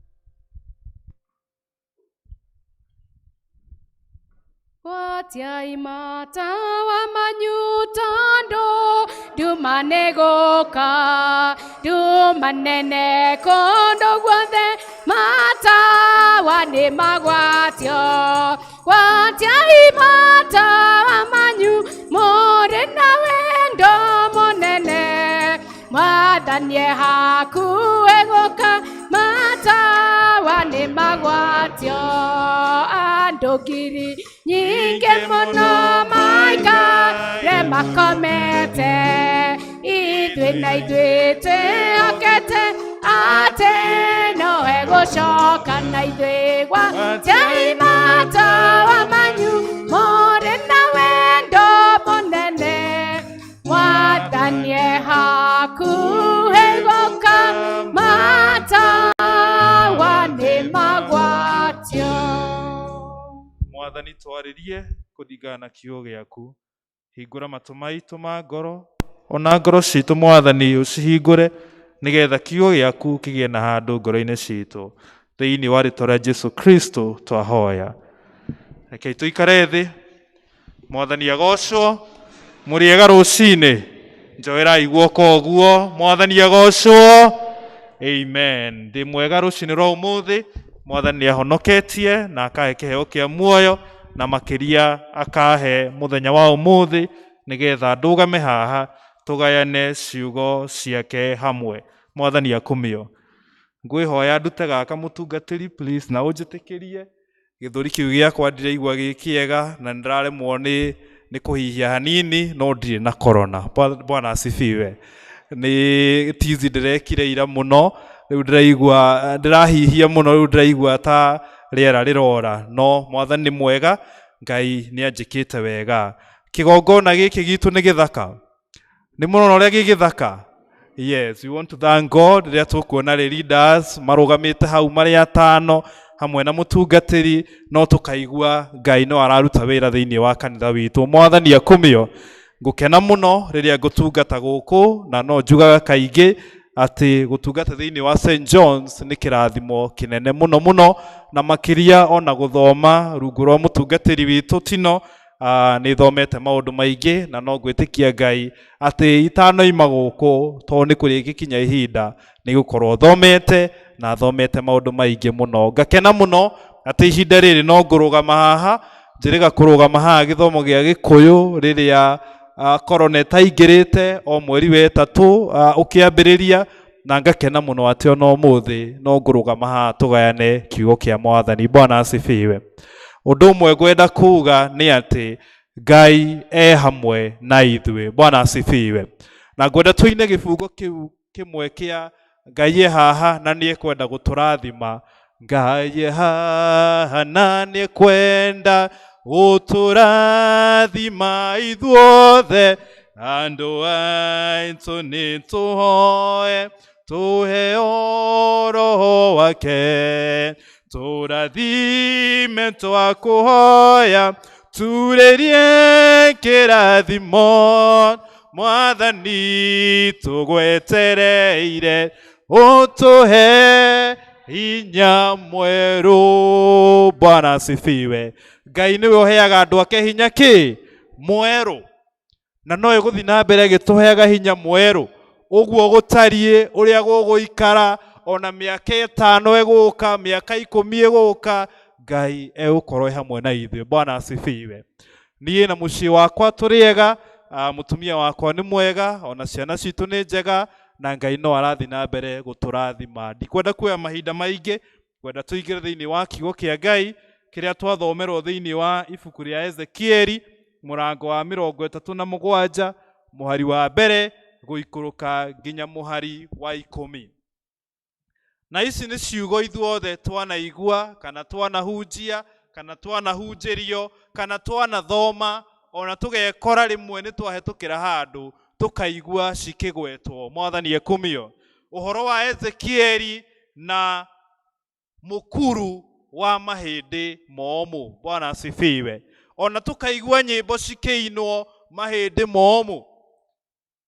Gwatiai matawa manyu tondũ nduma nĩ gũka, nduma nene kũndũ guothe, matawa nĩ magwatio. Gwatiai matawa manyu mũrĩ na wendo mũnene, Mwathani e hakuhĩ gũka, matawa nĩ magwatio. Andũ ngiri nyingĩ mũno maikare makomete, ithuĩ na ithuĩ twĩhokete atĩ no egũcoka na ithuĩ. Gwatiai matawa manyu mũrĩ na wendo mũnene, Mwathani e hakuhĩ. Mwathani twarĩrie kũringana na kiugo gĩaku. Hingũra matũ maitũ ma ngoro, ona ngoro citũ Mwathani ũcihingũre, nĩgetha kiugo gĩaku kĩgĩe na handũ ngoro-inĩ citũ. Thĩinĩ wa rĩtwa rĩa Jesu Kristo twahoya. Rekei tũikare thĩ. Mwathani agocwo. Mũrĩega rũcinĩ. Njoerai guoko ũguo. Mwathani agocwo. Amen. Ndĩ mwega rũcinĩ rwa ũmũthĩ. Mwathani nĩ ahonoketie na akahe kĩheo kĩa muoyo na makĩria akahe mũthenya wa ũmũthĩ nĩgetha ndũgame haha tũgayane ciugo ciake hamwe. Mwathani akumio. Ngwĩhoya ndute gaka mũtungatĩri please na ũnjĩtĩkĩrie gĩthũri kĩu gĩakwa ndiraigua gĩ kĩega na nĩndĩraremwo nĩ nĩ kũhihia hanini no ndirĩ na corona. Bwana asifiwe. Nĩ tizi ndĩrekire ira mũno rĩu ndĩraigua ndĩrahihia mũno rĩu ndĩraigua ta rĩera rĩrora no Mwathani nĩ mwega Ngai nĩ anjĩkĩte wega. Kĩgongona gĩkĩ gitũ nĩ gĩthaka. Nĩ mũrona ũrĩa gĩ gĩthaka? Yes, we want to thank God rĩrĩa tũkuona rĩ leaders marũgamĩte hau marĩ atano hamwe na mũtungatĩri no tũkaigua Ngai no araruta wĩra thĩinĩ wa kanitha witũ. Mwathani akumio. Ngũkena mũno rĩrĩa ngũtungata gũkũ na no njugaga kaingĩ atĩ gũtungata thĩinĩ wa St John's nĩ kĩrathimo kĩnene mũno mũno na makĩria ona gũthoma rungu rwa mũtungatĩri witũ Tino. Nĩ thomete maũndũ maingĩ na no ngwĩtĩkia Ngai atĩ itanoima gũkũ tondũ nĩ kũrĩgĩkinya ihinda nĩ gũkorwo thomete na thomete maũndũ maingĩ mũno. Ngakena mũno atĩ ihinda rĩrĩ no ngũrũgama haha, njĩrĩga kũrũgama haha gĩthomo gĩa Gĩkũyũ rĩrĩa korona ĩtaingĩrĩte o mweri wa ĩtatũ ũkĩambĩrĩria, na ngakena mũno atĩ ona ũmũthĩ no ngũrũgama haha tũgayane kiugo kĩa Mwathani. Bwana asifiwe. Ũndũ ũmwe ngwenda kuga nĩ atĩ Ngai e hamwe na ithuĩ. Bwana asifiwe. Na ngwenda tũine gĩbungo kĩu kĩmwe kĩa Ngai e haha na nĩ ekwenda gũtũrathima. Ngai e haha na nĩ ekwenda gũtũrathima ithuothe. Andũ aitũ nĩ tũhoe tũheo Roho wake. Tũrathime twakũhoya turĩrie kĩrathimo. Mwathani tũgwetereire ũtũhe hinya mwerũ. Bwana asifiwe. Ngai nĩwe ũheaga andũ ake hinya kĩ mwerũ, na no ĩgũthiĩ na mbere ĩgĩtũheaga hinya mwerũ. Ũguo gũtariĩ ũrĩa gũgũikara ona mĩaka 5 ĩgũka, mĩaka 10 ĩgũka, Ngai egũkorwo e hamwe na ithuĩ. Bwana asifiwe. Niĩ na mũciĩ wakwa tũrĩ ega, mũtumia wakwa nĩ mwega, ona ciana citũ nĩ njega, na Ngai no arathiĩ na mbere gũtũrathima. Ndikwenda kuoya mahinda maingĩ, ngwenda tũingĩre thĩinĩ wa kiugo kĩa Ngai kĩrĩa twathomerwo thĩinĩ wa ibuku rĩa Ezekieli mũrango wa 37 mũhari wa mbere gũikũrũka nginya mũhari wa 10. Na ici nĩ ciugo ithuothe twanaigua kana twanahunjia kana twanahunjĩrio kana twanathoma, ona tũgekora rĩmwe nĩ twahĩtũkĩra handũ tũkaigua cikĩgwetwo. Mwathani ekumio. Ũhoro wa Ezekieli na mũkuru wa mahĩndĩ momũ. Bwana asifiwe. Ona tũkaigua nyĩmbo cikĩinwo mahĩndĩ momũ,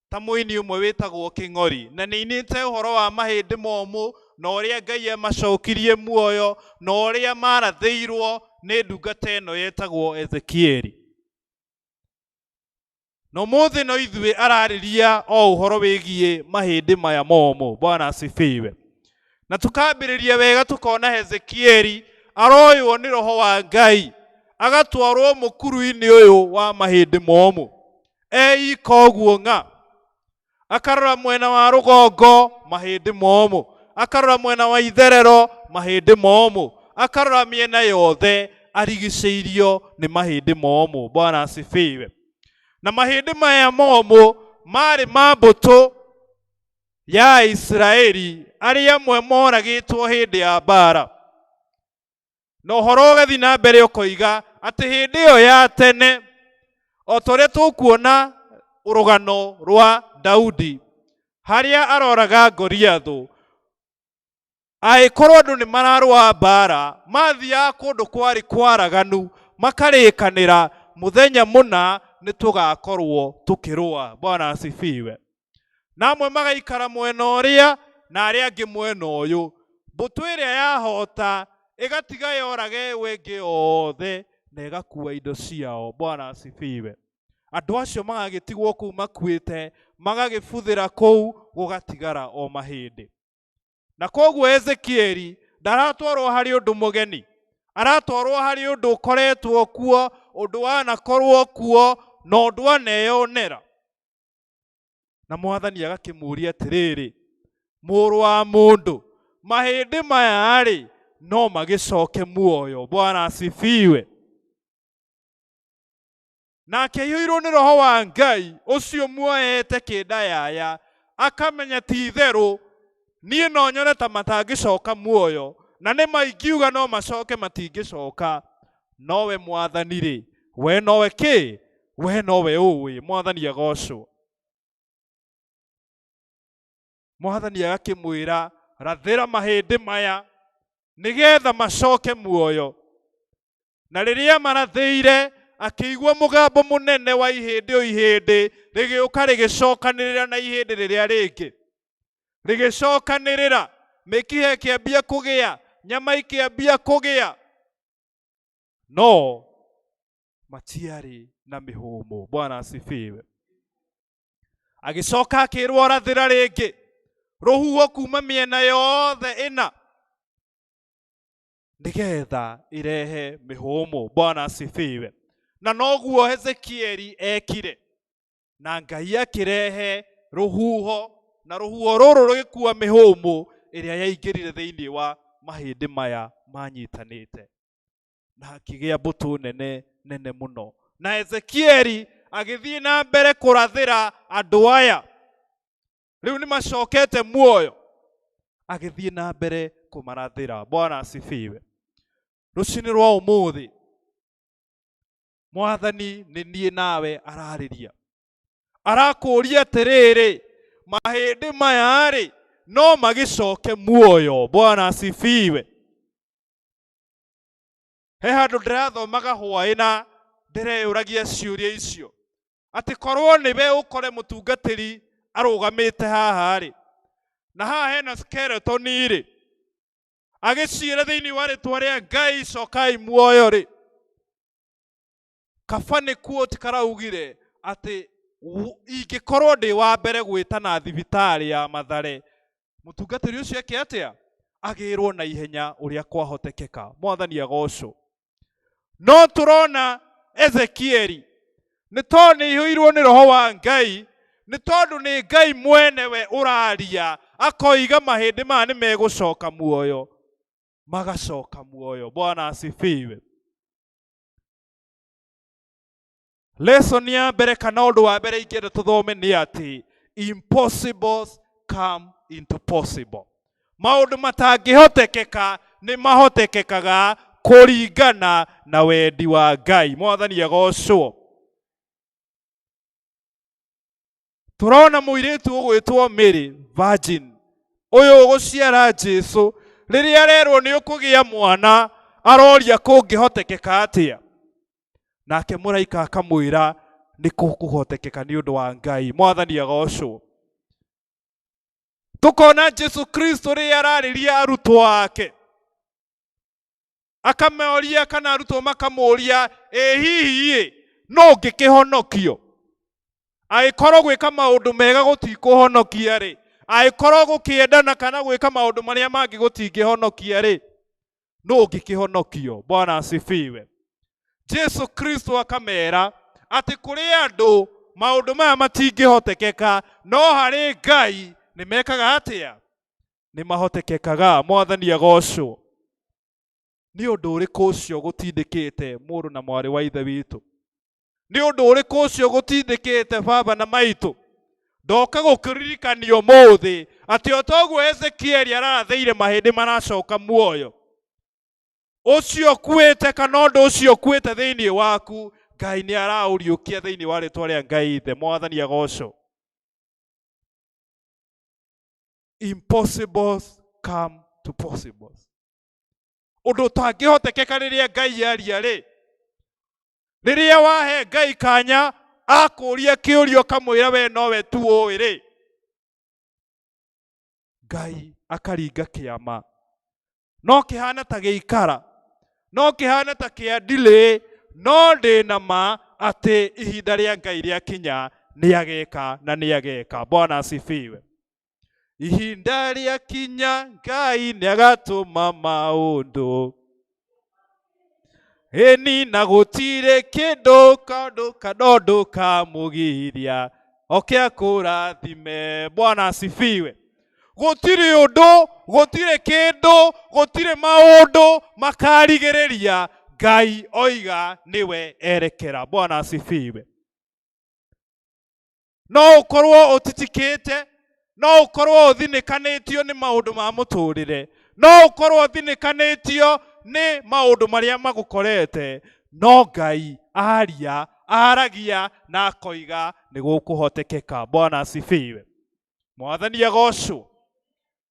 ta mũini ũmwe wĩtagwo Kĩng'ori, na nĩinĩte ũhoro wa mahĩndĩ momũ na ũrĩa Ngai amacokirie muoyo na ũrĩa marathĩirwo nĩ ndungata ĩno yetagwo Ezekieli. Na ũmũthĩ no ithuĩ ararĩria o ũhoro wĩgiĩ mahĩndĩ maya momũ. Bwana asifiwe. Na tukambĩrĩria wega tukona Ezekieli aroywo nĩ Roho wa Ngai agatwarwo mũkuru-inĩ ũyũ wa mahĩndĩ momũ. Eika ũguo ng'a, akarora mwena wa rũgongo mahĩndĩ momũ, akarora mwena wa itherero mahĩndĩ momũ, akarora mĩena yothe arigicĩirio nĩ mahĩndĩ momũ. Bwana asifiwe. Na mahĩndĩ maya momũ marĩ ma mbũtũ ya Isiraeli arĩa amwe moragĩtwo hĩndĩ ya mbara. Na ũhoro ũgathiĩ na mbere ũkoiga atĩ hĩndĩ ĩyo ya tene, o ta ũrĩa tũkuona rũgano rwa Daudi harĩa aroraga Goliathũ, angĩkorwo andũ nĩ mararũa mbara, mathiaga kũndũ kwarĩ kwaraganu, Makarĩkanĩra mũthenya mũna nĩ tũgakorwo tũkĩrũa. Bwana asifiwe. Na amwe magaikara mwena ũrĩa na arĩa angĩ mwena ũyũ. Mbũtũ ĩrĩa yahota ĩgatiga yorage ĩyo ĩngĩ yothe na ĩgakua indo ciao. Bwana asifiwe. Andũ acio magagĩtigwo kũu makuĩte, magagĩbuthĩra kũu, gũgatigara o mahĩndĩ. Na koguo Ezekieli ndaratwarwo harĩ ũndũ mũgeni, aratwarwo harĩ ũndũ ũkoretwo kuo, ũndũ wanakorwo kuo na ũndũ aneyonera. Na Mwathani agakĩmũria atĩrĩrĩ, mũrũ wa mũndũ, mahĩndĩ maya-rĩ no magĩcoke muoyo? Bwana asifiwe. Nake aiyũirwo nĩ roho wa Ngai ũcio muoete kĩndayaya, akamenya ti itherũ niĩ no nyone ta matangĩcoka muoyo, na nĩ ma ingiuga no macoke matingĩcoka. Nowe Mwathani rĩ, we nowe kĩ? We nowe ũĩ. Mwathani agocwo. Mwathani agakĩmwĩra, rathĩra mahĩndĩ maya nĩgetha macoke muoyo. Na rĩrĩa marathĩire, akĩigua mũgambo mũnene wa ihĩndĩ o ihĩndĩ rĩgĩũka rĩgĩcokanĩrĩra na ihĩndĩ rĩrĩa rĩngĩ. Rĩgĩcokanĩrĩra, mĩkiha ĩkĩambia kũgĩa, nyama ikĩambia kũgĩa. No matiarĩ na mĩhũmũ. Bwana asifiwe. Agĩcoka akĩrwo rathĩra rĩngĩ, rũhuho kuma mĩena yothe ĩna, nĩgetha irehe mĩhũmũ. Bwana asifiwe. Na noguo Hezekieli ekire, na Ngai akĩrehe rũhuho, na rũhuho rũrũ rũgĩkua mĩhũmũ ĩrĩa yaingĩrire thĩinĩ wa mahĩndĩ maya manyitanĩte, na hakĩgĩa mbũtũ nene nene mũno. Na Ezekieli agĩthiĩ na mbere kũrathĩra andũ aya rĩu nĩ macokete muoyo, agĩthiĩ na mbere kũmarathĩra. Bwana asifiwe. Rũcinĩ rwa ũmũthĩ Mwathani nĩ niĩ nawe ararĩria, arakũũria atĩrĩrĩ, mahĩndĩ maya-rĩ no magĩcoke muoyo? Bwana asifiwe. He handũ ndĩrathomaga hwaĩ na ndĩreyũragia ciũria icio, atĩ korwo nĩwe ũkore mũtungatĩri arũgamĩte haha-rĩ, na haha hena skeleton-rĩ, agĩciĩra thĩinĩ wa rĩtwa rĩa Ngai cokai muoyo-rĩ, kaba nĩ quote karaugire atĩ ingĩkorwo ndĩ wa mbere gwĩtana thibitarĩ ya Mathare, mũtungatĩri ũcio eke atĩa? Agĩrwo na ihenya ũrĩa kwahotekeka. Mwathani agocwo. No tũrona Ezekieli nĩ tondũ nĩ aiyũirwo nĩ roho wa Ngai, nĩ tondũ nĩ Ngai mwenewe ũraria, akoiga mahĩndĩ maya nĩ megũcoka muoyo, magacoka muoyo. Bwana asifiwe. Lesson ya mbere kana ũndũ wa mbere ingĩenda tũthome nĩ atĩ impossibles come into possible. Maũndũ matangĩhotekeka nĩ mahotekekaga kũringana na wendi wa Ngai. Mwathani agocwo. Tũrona mũirĩtu ũgwĩtwo Mary Virgin ũyũ ũgũciara Jesu, rĩrĩa arerwo nĩ ũkũgĩa mwana, aroria kũngĩhotekeka atĩa? Nake mũraika akamwĩra nĩ kũhotekeka nĩ ũndũ wa Ngai. Mwathani agocwo. Tukona Jesu Kristo rĩrĩa ararĩria arutwo ake, akamoria kana arutwo makamũria, ĩ hihi ĩ no ũngĩkĩhonokio? Angĩkorwo gwĩka maũndũ mega gũtikũhonokia rĩ, angĩkorwo gũkĩendana kana gwĩka maũndũ marĩa mangĩ gũtingĩhonokia rĩ, no ũngĩkĩhonokio? Bwana asifiwe. Jesu Kristo akamera atĩ kũrĩ andũ maũndũ maya matingĩhotekeka, no harĩ Ngai nĩ mekaga atĩa? Nĩ mahotekekaga. Mwathani agocwo. Nĩ ũndũ ũrĩkũ ũcio gũtindĩkĩte mũrũ na mwarĩ wa ithe witũ? Nĩ ũndũ ũrĩkũ ũcio gũtindĩkĩte baba na maitũ? Ndoka gũkĩririkania ũmũthĩ atĩ o toguo Ezekieli ararathĩire mahĩndĩ maracoka muoyo, ũcio ũkuĩte kana ũndũ ũcio ũkuĩte thĩinĩ waku, Ngai nĩ araũriũkia thĩinĩ wa rĩtwa rĩa Ngai Ithe. Mwathani agocwo. Impossibles come to possibles. Ũndũ ũtangĩhotekeka rĩrĩa Ngai aria rĩ, Rĩrĩa wahe Ngai kanya akũria kĩũria ũkamwĩra we nowe tu ũĩ rĩ, Ngai akaringa kĩama. No kĩhana ta gĩikara, no kĩhana ta kĩa delay, no ndĩ na ma atĩ ihinda rĩa Ngai rĩakinya nĩ ageka na nĩ ageka. Bwana asifiwe. Ihinda rĩakinya Ngai nĩ agatũma maũndũ ĩni na gũtirĩ kĩndũ kaũndũ kanondũ kamũgiria oke akũrathime. Bwana asifiwe. Gũtirĩ ũndũ, gũtirĩ kĩndũ, gũtirĩ maũndũ makarigĩrĩria Ngai oiga nĩwe erekera. Bwana asifiwe. No ũkorwo ũtitikĩte, no ũkorwo ũthinĩkanĩtio nĩ maũndũ ma mũtũrĩre, no ũkorwo ũthinĩkanĩtio nĩ maũndũ marĩa magũkorete, no Ngai aria, aragia na akoiga nĩ gũkũhotekeka. Bwana asifiwe. Mwathani agocwo.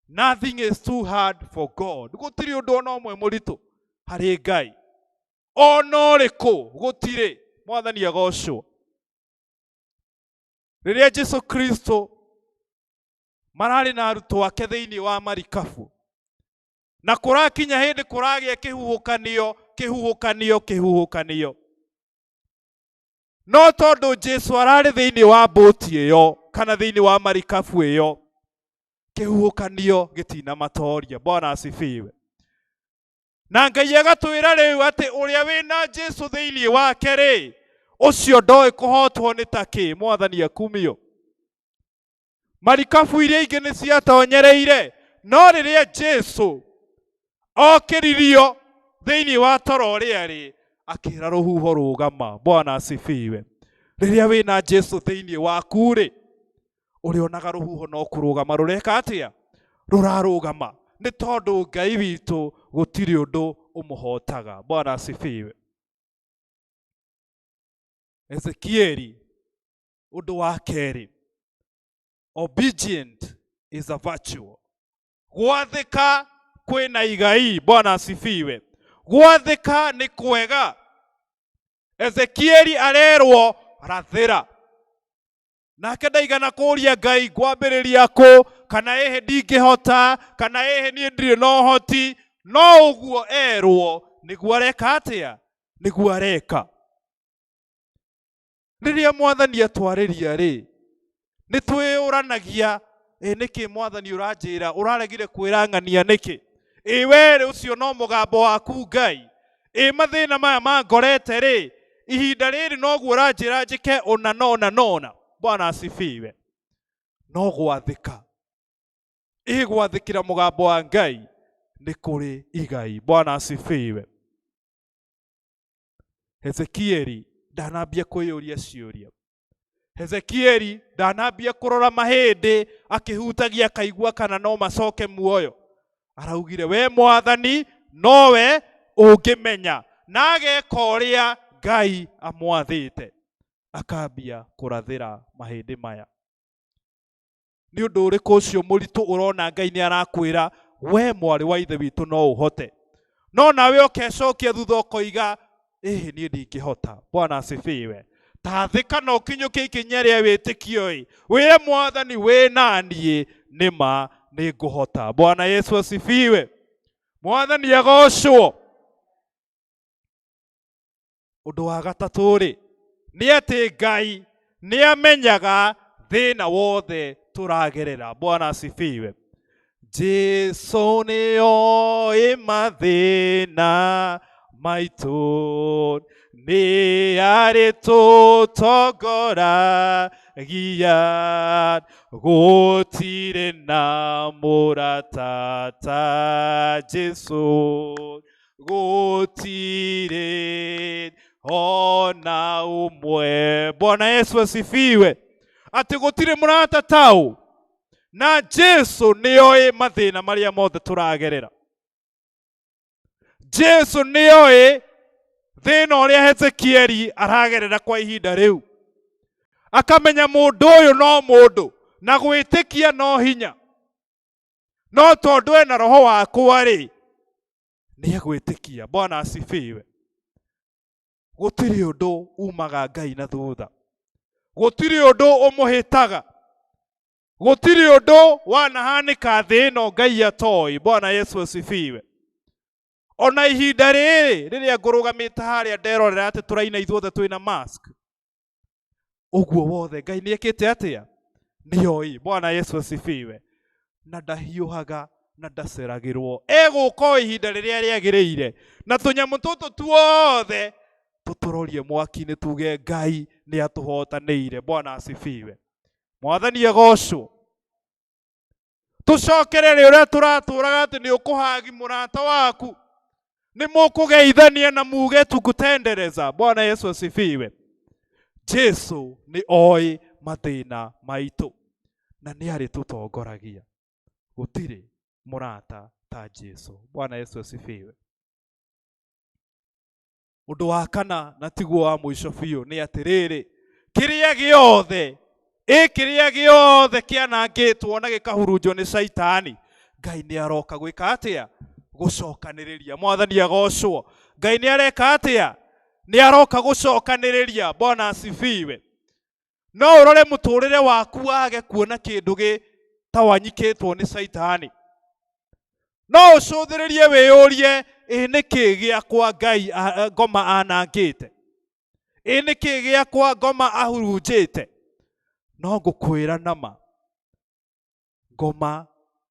Nothing is too hard for God. Gũtirĩ ũndũ ona ũmwe mũritũ harĩ Ngai, ona ũrĩkũ, gũtirĩ. Mwathani agocwo. Rĩrĩa Jesu Kristo mararĩ na arutwo ake thĩinĩ wa marikabu, na kũrakinya hĩndĩ kũragĩa kĩhuhũkanio, kĩhuhũkanio, kĩhuhũkanio, no tondũ Jesu ararĩ thĩinĩ wa mbũti ĩyo kana thĩinĩ wa marikabu ĩyo, kĩhuhũkanio gĩtinamatoria. Bwana asifiwe. Na Ngai agatwĩra rĩu atĩ ũrĩa wĩna Jesu thĩinĩ wake rĩ, ũcio ndoĩ kũhotwo nĩ takĩ. Mwathani akumio. Marikabu iria ingĩ nĩ ciatonyereire, no rĩrĩa Jesu okĩririo thĩinĩ wa toro ũrĩa rĩ, akĩra rũhuho rũgama. Bwana asifiwe. Rĩrĩa wĩna Jesu thĩinĩ waku rĩ, ũrĩonaga rũhuho no kũrũgama rũreka atĩa? Rũrarũgama. Nĩ tondũ Ngai witũ gũtirĩ ũndũ ũmũhotaga. Bwana asifiwe. Ezekieli ũndũ wa kerĩ, obedient is a virtue. Gwathĩka kwĩna igai. Bwana asifiwe. Gwathĩka nĩ kwega. Ezekieli arerwo rathĩra, nake ndaigana kũria Ngai ngwambĩrĩria kũ, kana ĩhĩ ndingĩhota, kana ĩhĩ niĩ ndirĩ na ũhoti, no ũguo erwo nĩguo areka atĩa? Nĩguo areka. Rĩrĩa Mwathani atwarĩria rĩ, nĩ twĩyũranagia, ĩ nĩkĩ Mwathani ũranjĩra, ũraregire kwĩra ng'ania nĩkĩ? Ĩ werĩ ũcio no mũgambo waku Ngai? Ĩ mathĩna maya mangorete rĩ, ihinda rĩrĩ noguo ũranjĩra njĩke ũna na ũna na ũna. Bwana asifiwe. No gwathĩka, ĩ gwathĩkĩra mũgambo wa Ngai nĩ kũrĩ igai. Bwana asifiwe. Hezekieli ndanambia kwĩyũria ciũria. Hezekieli ndanambia kũrora mahĩndĩ akĩhutagia akaigua kana no macoke muoyo. Araugire we Mwathani nowe ũngĩmenya, na ageka ũrĩa Ngai amwathĩte, akambia kũrathĩra mahĩndĩ maya. Nĩ ũndũ ũrĩkũ ũcio mũritũ ũrona Ngai nĩ arakwĩra we mwarĩ wa ithe witũ no ũhote, no nawe ũkecokia thutha ũkoiga ĩhĩ niĩ ndingĩhota. Bwana asifiwe. Tathĩka na ũkinyũkie ikinya rĩa wĩtĩkio ĩ, wĩre Mwathani wĩ naniĩ, nĩ ma nĩ ngũhota. Bwana Yesu asifiwe. Mwathani agocwo. Ũndũ wa gatatũ rĩ, nĩ atĩ Ngai nĩ amenyaga thĩna wothe tũragerera. Bwana asifiwe. Jesu nĩ oĩ mathĩna maitũ, nĩ arĩ tũtongoragia, gũtirĩ na mũrata ta Jesu, gũtirĩ ona ũmwe. Bwana Yesu asifiwe. Atĩ gũtirĩ mũrata tau, na Jesu nĩ oĩ mathĩna marĩa mothe tũragerera. Jesu nĩ oĩ thĩna ũrĩa Hezekieli aragerera kwa ihinda rĩu, akamenya mũndũ ũyũ no mũndũ na gwĩtĩkia no hinya, no tondũ ena roho wakwa rĩ, nĩ egwĩtĩkia. Bwana asifiwe. Gũtirĩ ũndũ umaga Ngai na thutha, gũtirĩ ũndũ ũmũhĩtaga, gũtirĩ ũndũ wanahanĩka thĩ ĩno Ngai atoĩ. Bwana Yesu asifiwe. Ona ihinda rĩrĩ rĩrĩa ngũrũgamĩte harĩa nderorera atĩ tũraina ithuothe twĩna mask, ũguo wothe Ngai nĩ ekĩte atĩa? Nĩoĩ. Bwana Yesu asifiwe. Na ndahiũhaga na ndaceragĩrwo, egũka o ihinda rĩrĩa rĩagĩrĩire, na tũnyamũ tũtũ tuothe tũtũrorie mwaki-inĩ, tuge Ngai nĩ atũhotanĩire. Bwana asifiwe. Mwathani agocwo. Tũcokerere ũrĩa tũratũraga atĩ nĩ ũkũhagi mũrata waku, nĩ mũkũgeithania na muge tukutendereza. Bwana Yesu asifiwe. Jesu nĩ oĩ mathĩna maitũ na nĩ arĩtũtongoragia. Gũtirĩ mũrata ta Jesu. Bwana Yesu asifiwe. Ũndũ wa kana na tiguo wa mũico biũ nĩ atĩrĩrĩ, kĩrĩa gĩothe ĩ kĩrĩa gĩothe kĩanangĩtwo na gĩkahurunjwo nĩ Caitani, Ngai nĩ aroka gwĩka atĩa? Gũcokanĩrĩria. Mwathani agocwo. Ngai nĩ areka atĩa? Nĩ aroka gũcokanĩrĩria. Bwana asifiwe. No ũrore mũtũrĩre waku wage kuona kĩndũ gĩtawanyikĩtwo nĩ Caitani. No ũcũthĩrĩrie wĩyũrie, ĩ nĩkĩ gĩakwa Ngai ngoma anangĩte? Ĩ nĩkĩ gĩakwa ngoma ahurunjĩte? No ngũkwĩra nama, ngoma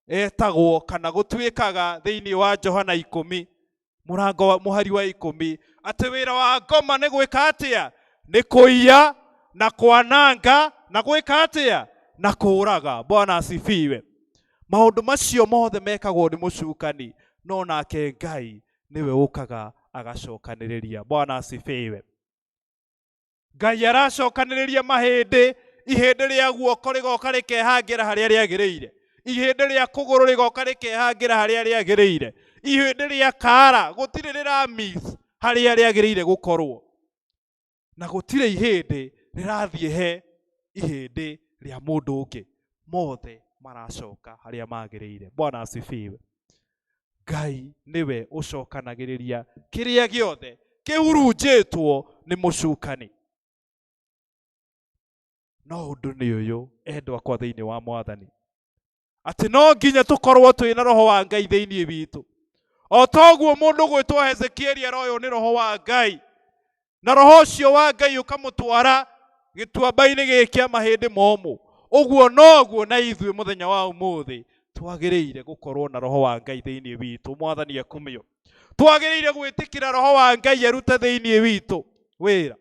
etagwo kana gũtuĩkaga thĩinĩ wa Johana 10 mũrango wa mũhari wa 10 atĩ wĩra wa ngoma nĩ gwĩka atĩa? Nĩ kũiya na kwananga na gwĩka atĩa? Na kũũraga. Bwana asifiwe. Maũndũ macio mothe mekagwo nĩ mũcukani, no nake Ngai nĩwe ũkaga agacokanĩrĩria. Bwana asifiwe. Ngai aracokanĩrĩria mahĩndĩ, ihĩndĩ rĩa guoko rĩgoka rĩkehangĩra harĩa rĩagĩrĩire, ihĩndĩ rĩa kũgũrũ rĩgoka rĩkehangĩra harĩa rĩagĩrĩire, ihĩndĩ rĩa kara gũtirĩ rĩra miss harĩa rĩagĩrĩire gũkorwo, na gũtirĩ ihĩndĩ rĩrathiĩ he ihĩndĩ rĩa mũndũ ũngĩ, mothe maracoka harĩa magĩrĩire. Bwana asifiwe. Ngai nĩwe ũcokanagĩrĩria kĩrĩa gĩothe kĩhurunjĩtwo nĩ mũcukani. No ũndũ nĩ ũyũ, endwa akwa thĩinĩ wa Mwathani, atĩ no nginya tũkorwo twĩna roho wa Ngai thĩinĩ witũ. O toguo mũndũ gwĩtwo Hezekieli aroywo nĩ roho wa Ngai, na roho ũcio wa Ngai ũkamũtwara gĩtuamba-inĩ gĩkĩ kĩa mahĩndĩ momũ, ũguo noguo na ithuĩ mũthenya wa ũmũthĩ twagĩrĩire gũkorwo na roho wa Ngai thĩinĩ witũ. Mwathani akumio. Twagĩrĩire gwĩtĩkĩra roho wa Ngai arute thĩinĩ witũ wĩra.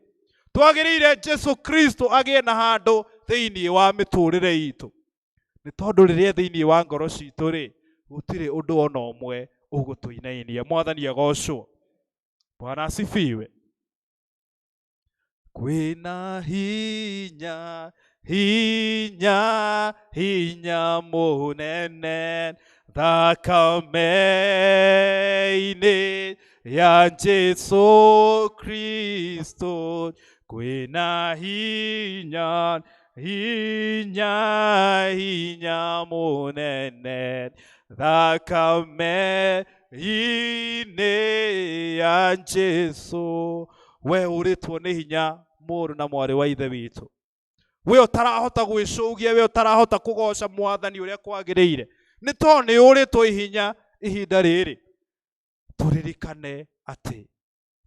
Twagĩrĩire Jesu Kristo agĩe na handũ thĩinĩ wa mĩtũrĩre itũ, nĩ tondũ rĩrĩa thĩinĩ wa ngoro citũ rĩ, gũtirĩ ũndũ ona ũmwe ũgũtũinainia. Mwathani agocwo. Bwana asifiwe. Kwĩna hinya, hinya, hinya mũnene thakame-inĩ ya Jesu Kristo. Kwĩna hinya, hinya, hinya mũnene thakame inĩ ya Jesu. We ũrĩtwo nĩ hinya mũrũ na mwarĩ wa ithe witũ, we ũtarahota gwĩcũgia, we ũtarahota kũgoca Mwathani ũrĩa kwagĩrĩire, nĩ tondũ nĩ ũrĩtwo ihinya ihinda rĩrĩ. Tũririkane atĩ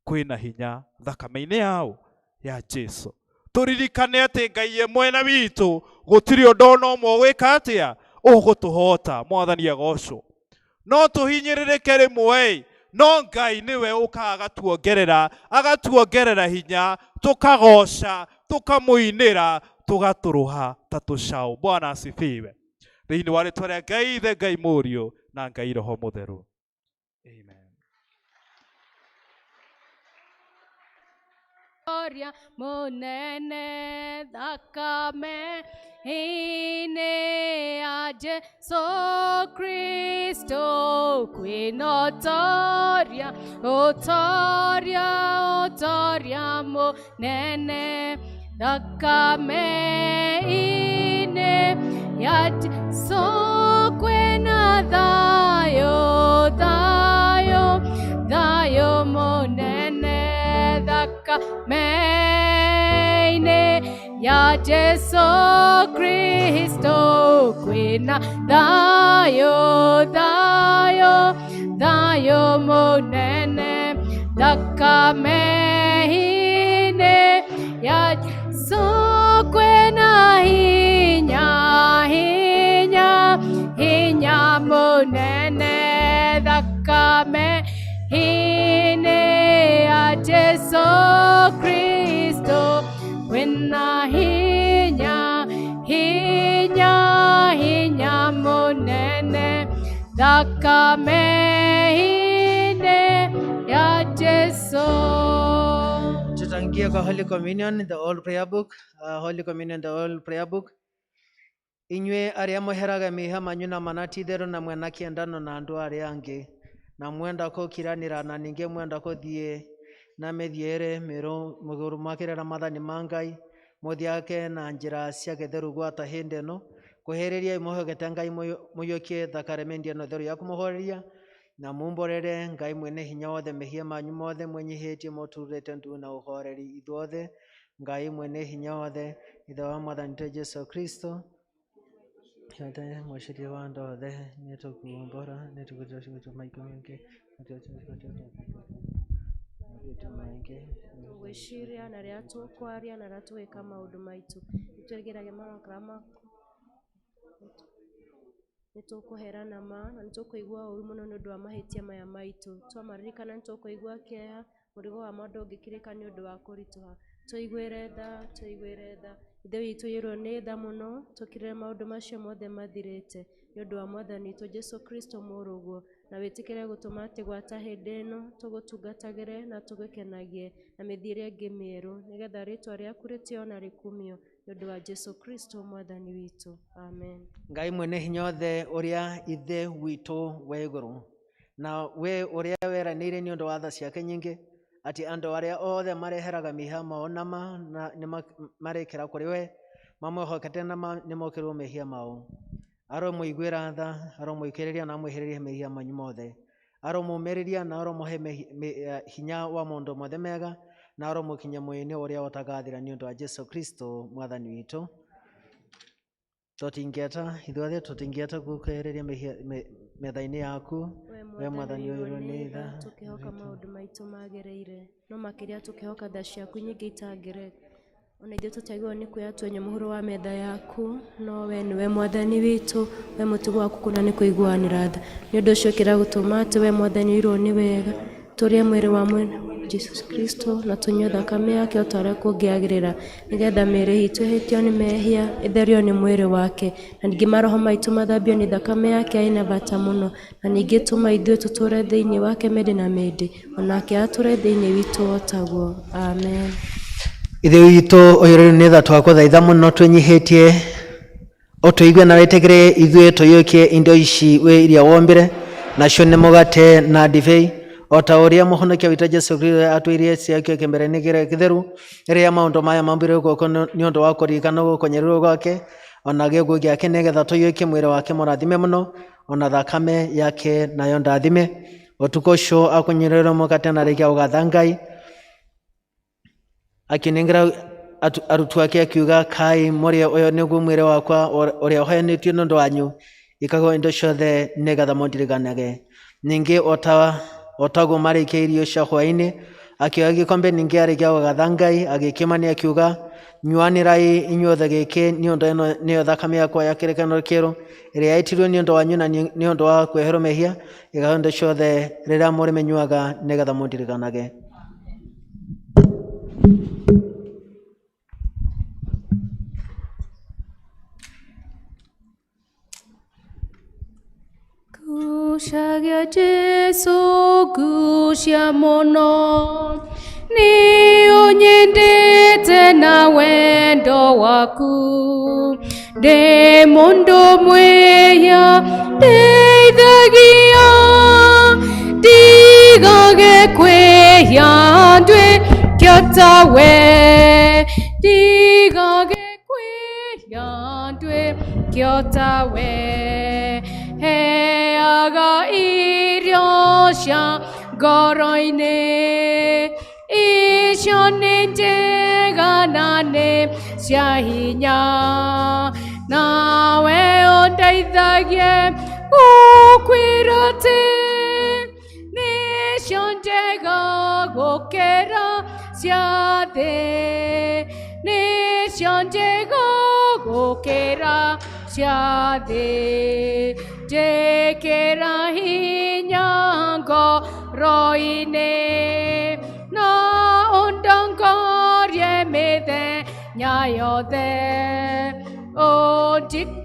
kwĩna hinya thakame-inĩ yao ya Jesu. Tũririkane atĩ Ngai e mwena witũ, gũtirĩ ũndũ ona ũmwe ũgwĩka atĩa ũgũtũhota. Mwathani agocwo. No tũhinyĩrĩrĩke rĩmwe, no Ngai nĩwe ũkaga agatuongerera, agatuongerera hinya, tũkagoca, tũkamũinĩra, tũgatũrũha ta tũcaũ. Bwana asifiwe. Thĩinĩ wa rĩtwa rĩa Ngai Ithe, Ngai Mũriũ na Ngai Roho Mũtheru. Amen. Gloria munene thakame inĩ ya Jesu Kristo, kwĩna ũtoria, ũtoria, ũtoria mũnene thakame inĩ ya Jesu, kwĩna thayũ, thayũ, thayũ mũnene thakame. thakame-inĩ ya Jesu Kristo kwĩna thayũ, thayũ, thayũ mũnene. Thakame-inĩ ya Jesu kwĩna hinya, hinya, hinya mũnene. Thakame-inĩ ya Jesu Kristo kwĩna hinya, hinya, hinya mũnene. Thakame-inĩ ya Jesu. Tutaingia kwa Holy Communion, the old prayer book, Holy Communion, the old prayer book. Inyuĩ arĩa mweheraga mehia manyu na mana ti itherũ na mwena kĩendano na andũ arĩa angĩ, na mwenda gũkiranĩra na ningĩ mwenda gũthiĩ na mĩthiĩre mĩerũ mũkĩrũmagĩrĩra maathani ma Ngai, mũthiage na njĩra cia gĩtheru gwata hĩndĩ ĩno, kwĩhĩrĩriai mwĩhokete Ngai mũiyũkie thakaramendi ĩno theru ya kũmũhoreria, na mumbũrĩre Ngai mwene hinya wothe mehia manyu mothe mwĩnyihĩtie mũturĩte ndu na ũhoreri ithuothe. Ngai mwene hinya wothe, Ithe wa Mwathani witũ Jesu Kristo, yothe mũciria wa andũ othe, nĩtũkuumbũra nĩtũgũtũtũ maingĩ maingĩ maingĩ Tũgwĩciria na rĩrĩa tũkwaria na rĩrĩa tũgwĩka maũndũ maitũ, nĩtwĩgĩrage marakara maku, nĩtũkũherana ma na nĩtũkũigua ũũru mũno nĩ ũndũ wa mahĩtia maya maitũ. Twamaririkana nĩtũkũigua kĩeha, mũrigo wamo ndũngĩkirĩka nĩ ũndũ wa kũritũha. Tũiguĩre tha, tũiguĩre tha. Ithe witũ ũiyũirwo nĩ tha mũno, tũkirĩre maũndũ macio mothe mathirĩte nĩ ũndũ wa Mwathani witũ Jesu Kristo mũrũguo, na wĩtĩkĩre gũtũma atĩ gwata hĩndĩ ĩno tũgũtungatagĩre na tũgũkenagie na mĩthiĩre ĩngĩ mĩerũ, nĩgetha rĩĩtwa rĩaku rĩtĩo na rĩkumio nĩ ũndũ wa Jesu Kristo Mwathani witũ. Amen. Ngai mwene hinya wothe ũrĩa Ithe witũ wa igũrũ, na we ũrĩa weranĩire nĩ ũndũ wa tha ciake nyingĩ atĩ andũ arĩa othe mareheraga mehia mao na ma na nĩ marekĩra kũrĩ we mamwĩhokete na nĩmokĩrwo mehia mao, aromũiguĩra tha, aromũikĩrĩria na amwehererie mehia manyu mothe, aromũmĩrĩria na aromũhe hinya wa maũndũ mothe mega, na aromũkinyia muoyo-inĩ ũrĩa ũtagathira nĩ ũndũ wa Jesu Kristo Mwathani witũ. Tũtingĩeta ithuothe tũtingĩeta gũkwehereria mehia metha-inĩ yaku, we we Mwathani ũyũ nĩ tha, tũkĩhoka maũndũ maitũ magĩrĩire, no makĩria tũkĩhoka tha ciaku nyingĩ itangĩreka. Ona ithuĩ tũtiagĩrĩirwo nĩ kuoya twenyũ mũhuro wa metha yaku, no we nĩwe Mwathani witũ, we mũtugo waku kũna nĩ kũiguanĩra tha. Nĩ ũndũ ũcio kĩra gũtũma atĩ we Mwathani ũirwo nĩ wega, tũrĩe mwĩrĩ wa mwene Jesu Kristo na tũnyue thakame yake o ta ũrĩa kũngĩagĩrĩra, nĩgetha mĩĩrĩ itũ ĩhĩtio nĩ mehia ĩtherio nĩ mwĩrĩ wake, na ningĩ maroho maitũ mathambio nĩ thakame yake ĩna bata mũno, na ningĩ tũma ithuĩ tũtũũre thĩinĩ wake mĩndĩ na mĩndĩ, onake atũũre thĩinĩ witũ o taguo. Amen. Ithe witũ ũyũrĩrĩ nĩ tha twakũthaitha mũno twĩnyihĩtie ũtũigue na wĩtĩkĩre ithuĩ tũiyũkie indo ici wĩ iria wombire, nacio nĩ mũgate na ndibei, o ta ũrĩa mũhonokia witũ Jesu Kristo atwĩrire ciakĩo kĩmbere-inĩ kĩrĩa gĩtheru, rĩrĩa maũndũ maya mambire guoko nĩ ũndũ wa kũririkana gũkonyerirwo gwake ona gĩkuũ gĩake, nĩgetha tũiyũkie mwĩrĩ wake mũrathime mũno ona thakame yake nayo ndathime. Ũtukũ ũcio akũnyũrĩrwo mũgate na rĩkia ũgatha Ngai, akĩnengera arutwo ake akiuga, kai mũrĩe ũyũ nĩguo mwĩrĩ wakwa ũrĩa ũheanĩtio nĩ ũndũ wanyu, ĩkagwo indo ciothe nĩgetha mũndirikanage. Ningĩ o taguo marĩkia irio cia hwaĩ-inĩ, akĩoya gĩkombe, ningĩ arĩkia gũgatha Ngai, agĩkĩmania akiuga, nyuanĩrai inyuothe gĩkĩ, nĩ ũndũ ĩno nĩyo thakame yakwa ya kĩrĩkanĩro kĩerũ, ĩrĩa yaitirwo nĩ ũndũ wanyu na nĩ ũndũ wa kweherwo mehia, ĩkagwo indo ciothe rĩrĩa mũrĩmĩnyuaga nĩgetha mũndirikanage. Gucagia Jesu, gucia mũno, nĩ ũnyendete na wendo waku. Ndĩ mũndũ mwĩhia, ndeithagia, ndigage kwĩhia nduĩke o tawe, ndigage kwĩhia nduĩke o tawe. Heaga irio cia ngoro-inĩ, Icio nĩ njega na nĩ cia hinya, nawe ũndeithagie gũkwĩra atĩ nĩcio njega gũkĩra cia thĩ, nĩcio njega gũkĩra cia thĩ. Njĩkĩra hinya ngoro-inĩ na ũndongorie mĩthenya yothe,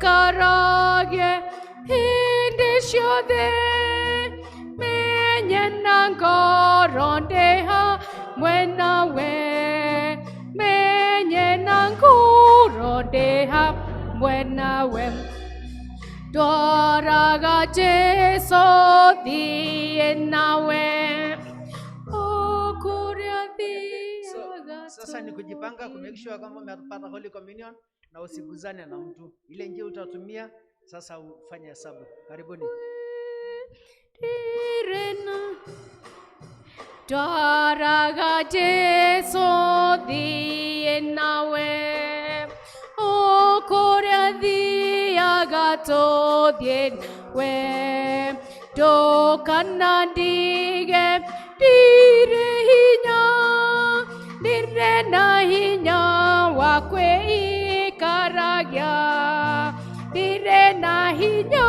ũnjikaragie hĩndĩ ciothe, menye na ngoro ndĩ hamwe nawe, menye na ngoro ndĩ hamwe nawe. Ndwaraga Jesũ thiĩ nawe o kũrĩa thiaga. Sasa ni kujipanga ku make sure kwamba umepata Holy Communion na usiguzane na mtu. Ile njia utatumia sasa ufanye hesabu. Karibuni. Ndirĩ Ndwaraga Jesũ thiĩ nawe o kũrĩa thiaga tũthiĩ nawe, ndũkanandige ndirĩ hinya, ndirĩ na hinya wa kwĩikaragia, ndirĩ na hinya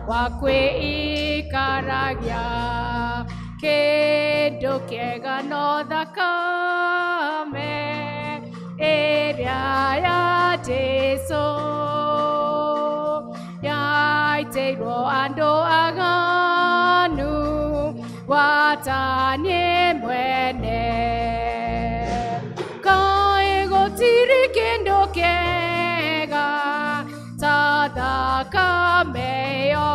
wa kwĩikaragia. Kĩndũ kĩega no thakame ĩrĩa ya Jesũ yaitĩirwo andũ aganu gwata niĩ mwene. Kaĩ gũtirĩ kĩndũ kĩega ta thakame ĩyo,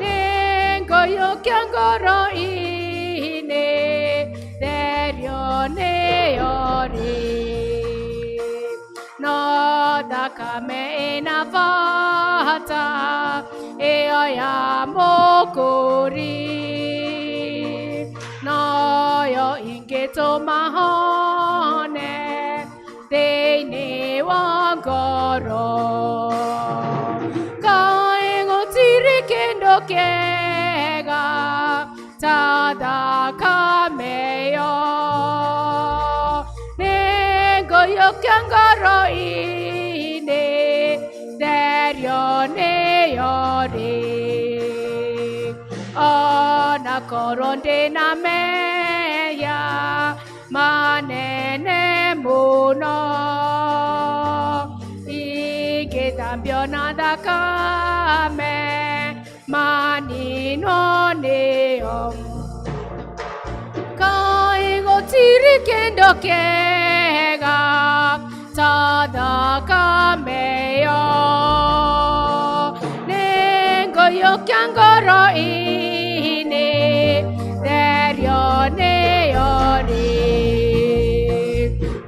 nĩngũiyũkia ngoro-inĩ therio nĩyo rĩ. No thakame ĩna bata ĩyo ya Mũkũũri, noyo ingĩtũma hone thĩinĩ wa ngoro. Kaĩ gũtirĩ kĩndũ kĩega ta thakame ĩyo, nĩngũiyũkia ngoro-inĩ therio nĩyo rĩ. Ona korwo ndĩna mehia manene mũno, ingĩthambio na thakame maninwo nĩyo. Kaĩ gũtirĩ kĩndũ kĩega ta thakame ĩyo, nĩngũiyũkia ngoro-inĩ therio nĩyo rĩ.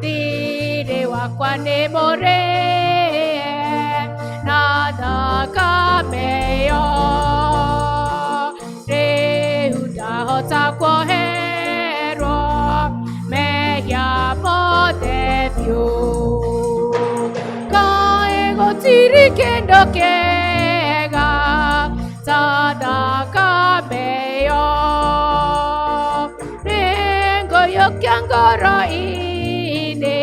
Thirĩ wakwa nĩ mũrĩe na thakame ĩyo, rĩu ndahota kuoherwo mehia mothe biũ. Kaĩ gũtirĩ kĩndũ kĩega ta thakame ĩyo, nĩngũiyũkia ngoro-inĩ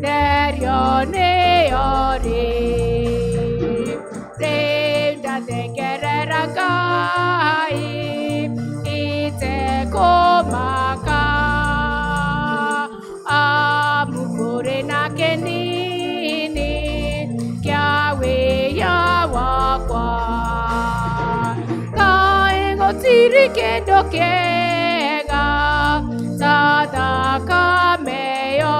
therio nĩyo rĩ. Rĩu ndathengerera Ngai itekũmaka, amu kũrĩ na kĩnini kĩa wĩya wakwa. Kaĩ gũtirĩ kĩndũ kĩega ta thakame ĩyo,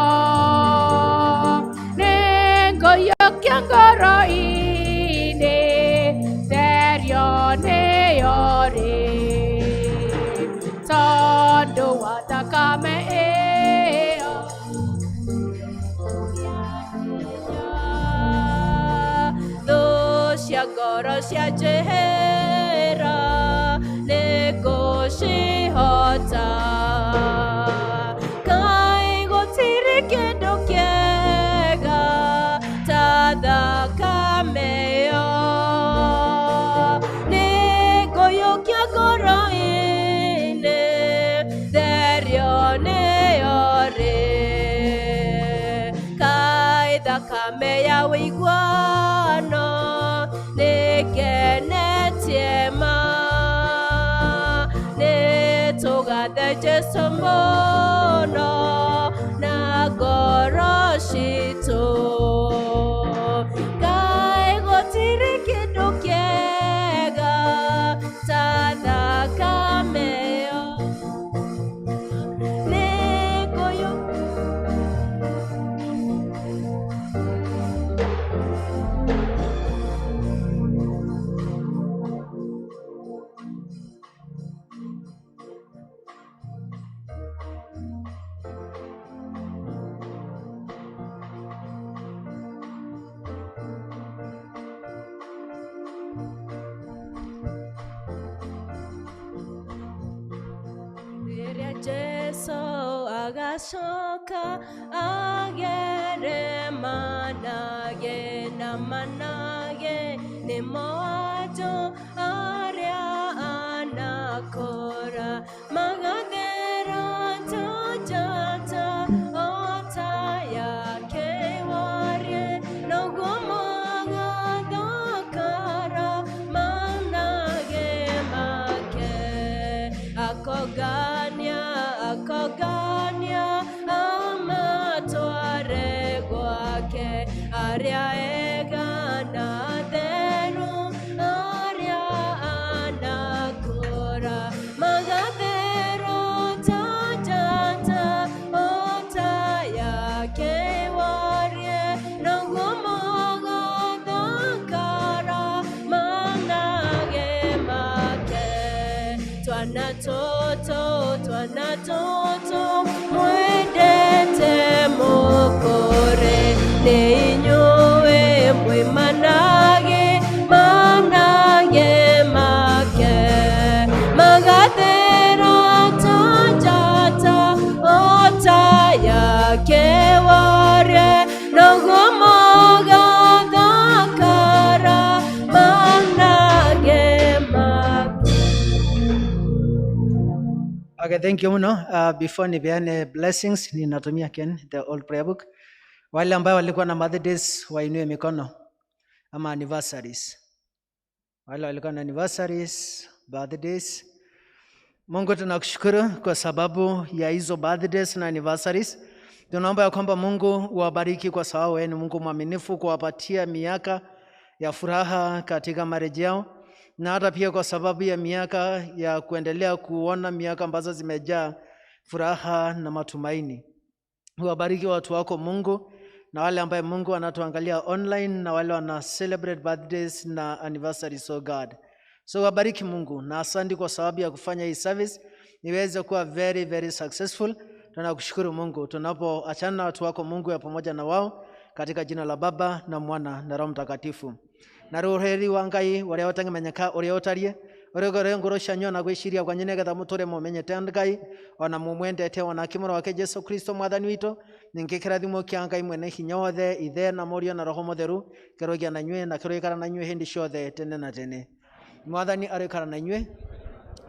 nĩngũiyũkia ngoro-inĩ therio nĩyo rĩ. Tondũ wa thakame ĩyo thũ cia ngoro cia njĩhĩra nĩngũcihota. rĩ Kaĩ thakame ya ũiguano nĩngenetie ma nĩtũgathe Jesũ mũno na ngoro citũ Kaĩ gũtirĩ kĩndũ kĩega ta thakame ĩyo nĩngũyũ Rĩrĩa Jesũ agacoka agere manage na manage nĩmo andũ arĩa anakora magathera ta njata o ta yake warie noguo magathakara manage make akogania akogania amatware gwake arĩa ega na atheru arĩa anakũra magathero ta njata o ta yake warie noguo magathakara manage make twana tũtũ twana tũtũ mwendete mũkũre nĩ inyuĩ mwĩ manage manage make magathera ta njata o ta yake warie noguo magathakara manage make. Okay, thank you mno. Before nipeane blessings, ninatumia Ken, the old prayer book. Wale ambao walikuwa na birthdays wainue mikono ama anniversaries. Wale walikuwa na anniversaries, birthdays. Mungu tunakushukuru kwa sababu ya hizo birthdays na anniversaries. Tunaomba ya kwamba Mungu uwabariki kwa sababu wewe ni Mungu mwaminifu kuwapatia miaka ya furaha katika marriage yao na hata pia kwa sababu ya miaka ya kuendelea kuona miaka ambazo zimejaa furaha na matumaini. Uwabariki watu wako Mungu na wale ambaye Mungu anatuangalia online na wale wana celebrate birthdays na anniversaries, oh God. So wabariki Mungu na asante kwa sababu ya kufanya hii service iweze kuwa very very successful. Tunakushukuru Mungu tunapoachana na watu wako Mungu ya pamoja na wao katika jina la Baba na Mwana na Roho Mtakatifu. Na rũheri wa Ngai ũrĩa ũtangĩmenyeka ũrĩa ũtariĩ ũrĩa ngoro cianyu na gwĩciria kwanyu nĩgetha mũtũre mũmenyete Ngai ona mũmwendete ona akĩmũra wake Jesu Kristo mwathani witũ ningĩ kĩrathimo kĩa Ngai mwene hinya wothe ithe na mũriũ na Roho Mũtheru kĩrogĩa na inyuĩ na kĩroikara na inyuĩ hĩndĩ ciothe tene na tene. Mwathani aroikara na inyuĩ.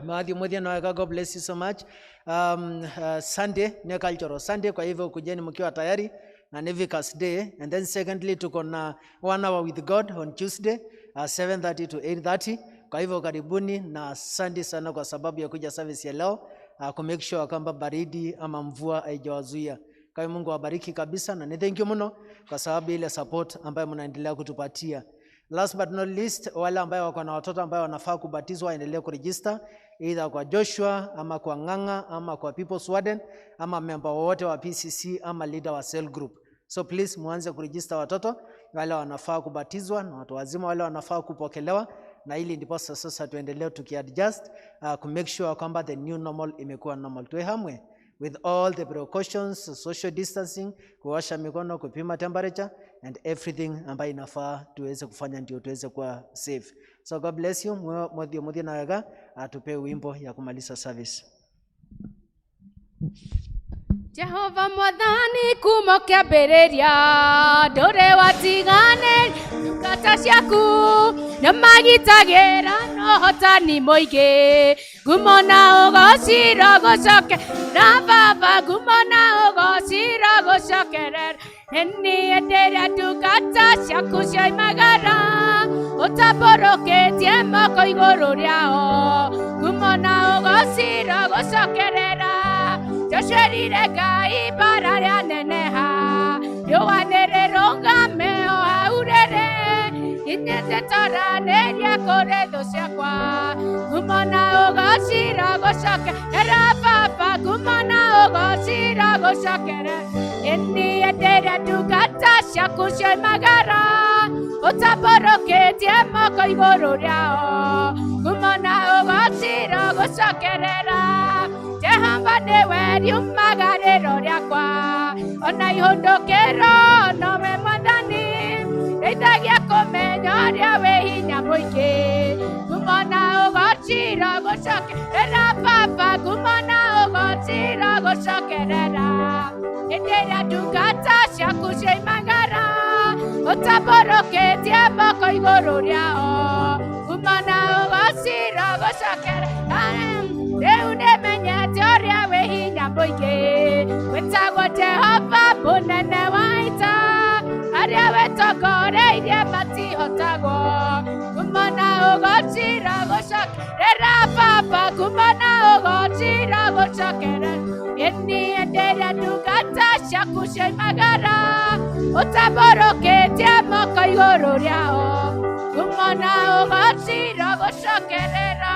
Matthew Muthia na wega, God bless you so much. Sunday ni cultural Sunday, kwa hivyo kujeni mkiwa tayari na ni Vicars Day. And then secondly tuko na one hour with God on Tuesday 7:30 to 8:30. Kwa hivyo karibuni na asante sana kwa sababu ya kuja service ya leo ku make sure kwamba baridi ama mvua haijawazuia. Kwa hiyo Mungu awabariki kabisa na ni thank you mno kwa sababu ile support ambayo mnaendelea kutupatia. Last but not least, wale ambayo wako na watoto ambayo wanafaa kubatizwa waendelee kuregister either kwa Joshua ama kwa Ng'ang'a ama kwa People's Warden ama member wowote wa PCC ama leader wa cell group. So please muanze kuregister watoto wale wanafaa kubatizwa na watu wazima wale wanafaa kupokelewa, na ili ndiposa sasa tuendelee tukiadjust ku make sure kwamba the new normal imekuwa normal. Tuwe hamwe with all the precautions, social distancing, kuosha mikono, kupima temperature and everything ambayo inafaa tuweze kufanya ndio tuweze kuwa safe. So God bless you. Muthie muthie na wega, atupe wimbo ya kumaliza service. Jehova mwathani kuma kĩambĩrĩria ndũrĩ watigane ndungata ciaku nĩ magitagĩra na ũhotani mũingĩ ngumo na ũgoci rogũcoke na baba ngumo na ũgoci. gũcokerera ĩni hĩndĩ ĩrĩa ndungata ciaku cioimagara ũtambũrũkĩtie moko igũrũ rĩao ngumo na ũgociro gũcokerera Joshua Ngai mbara rĩaneneha riũa nĩrĩrũgame o hau rĩrĩ inyĩte toranĩrie kũrĩ thũ ciakwa ngumo na ũgociro gũcokerera baba ngumo na ũgociro gũcokerera ĩni hĩndĩ ĩrĩa ndungata ciaku cioimagara ũtambũrũkĩtie moko igũrũ rĩao ngumo na ũgociro gũcokerera Jehova nĩwe riumagarĩro rĩakwa ona ihũndũkĩro nowe mwathani ndeithagia kũmenya ũrĩa wĩ hinya mũingĩ ngumo na ũgociro gũcokerera baba ngumo na ũgociro gũcokerera hĩndĩ ĩrĩa ndungata ciaku cioimagara ũtambũrũkĩtie moko igũrũ rĩao ngumo na ũgociro gũcokerera rĩu nĩmenyete ũrĩa wĩ hinya mũingĩ wĩtagwo Jehova mũnene wa ita arĩa wĩtongoreirie matihotagwo ngumo na ũgociro gũcokerera baba ngumo na ũgociro gũcokerera ĩni hĩndĩ ĩrĩa ndungata ciaku cioimagara ũtambũrũkĩtie moko igũrũ rĩao ngumo na ũgociro gũcokerera.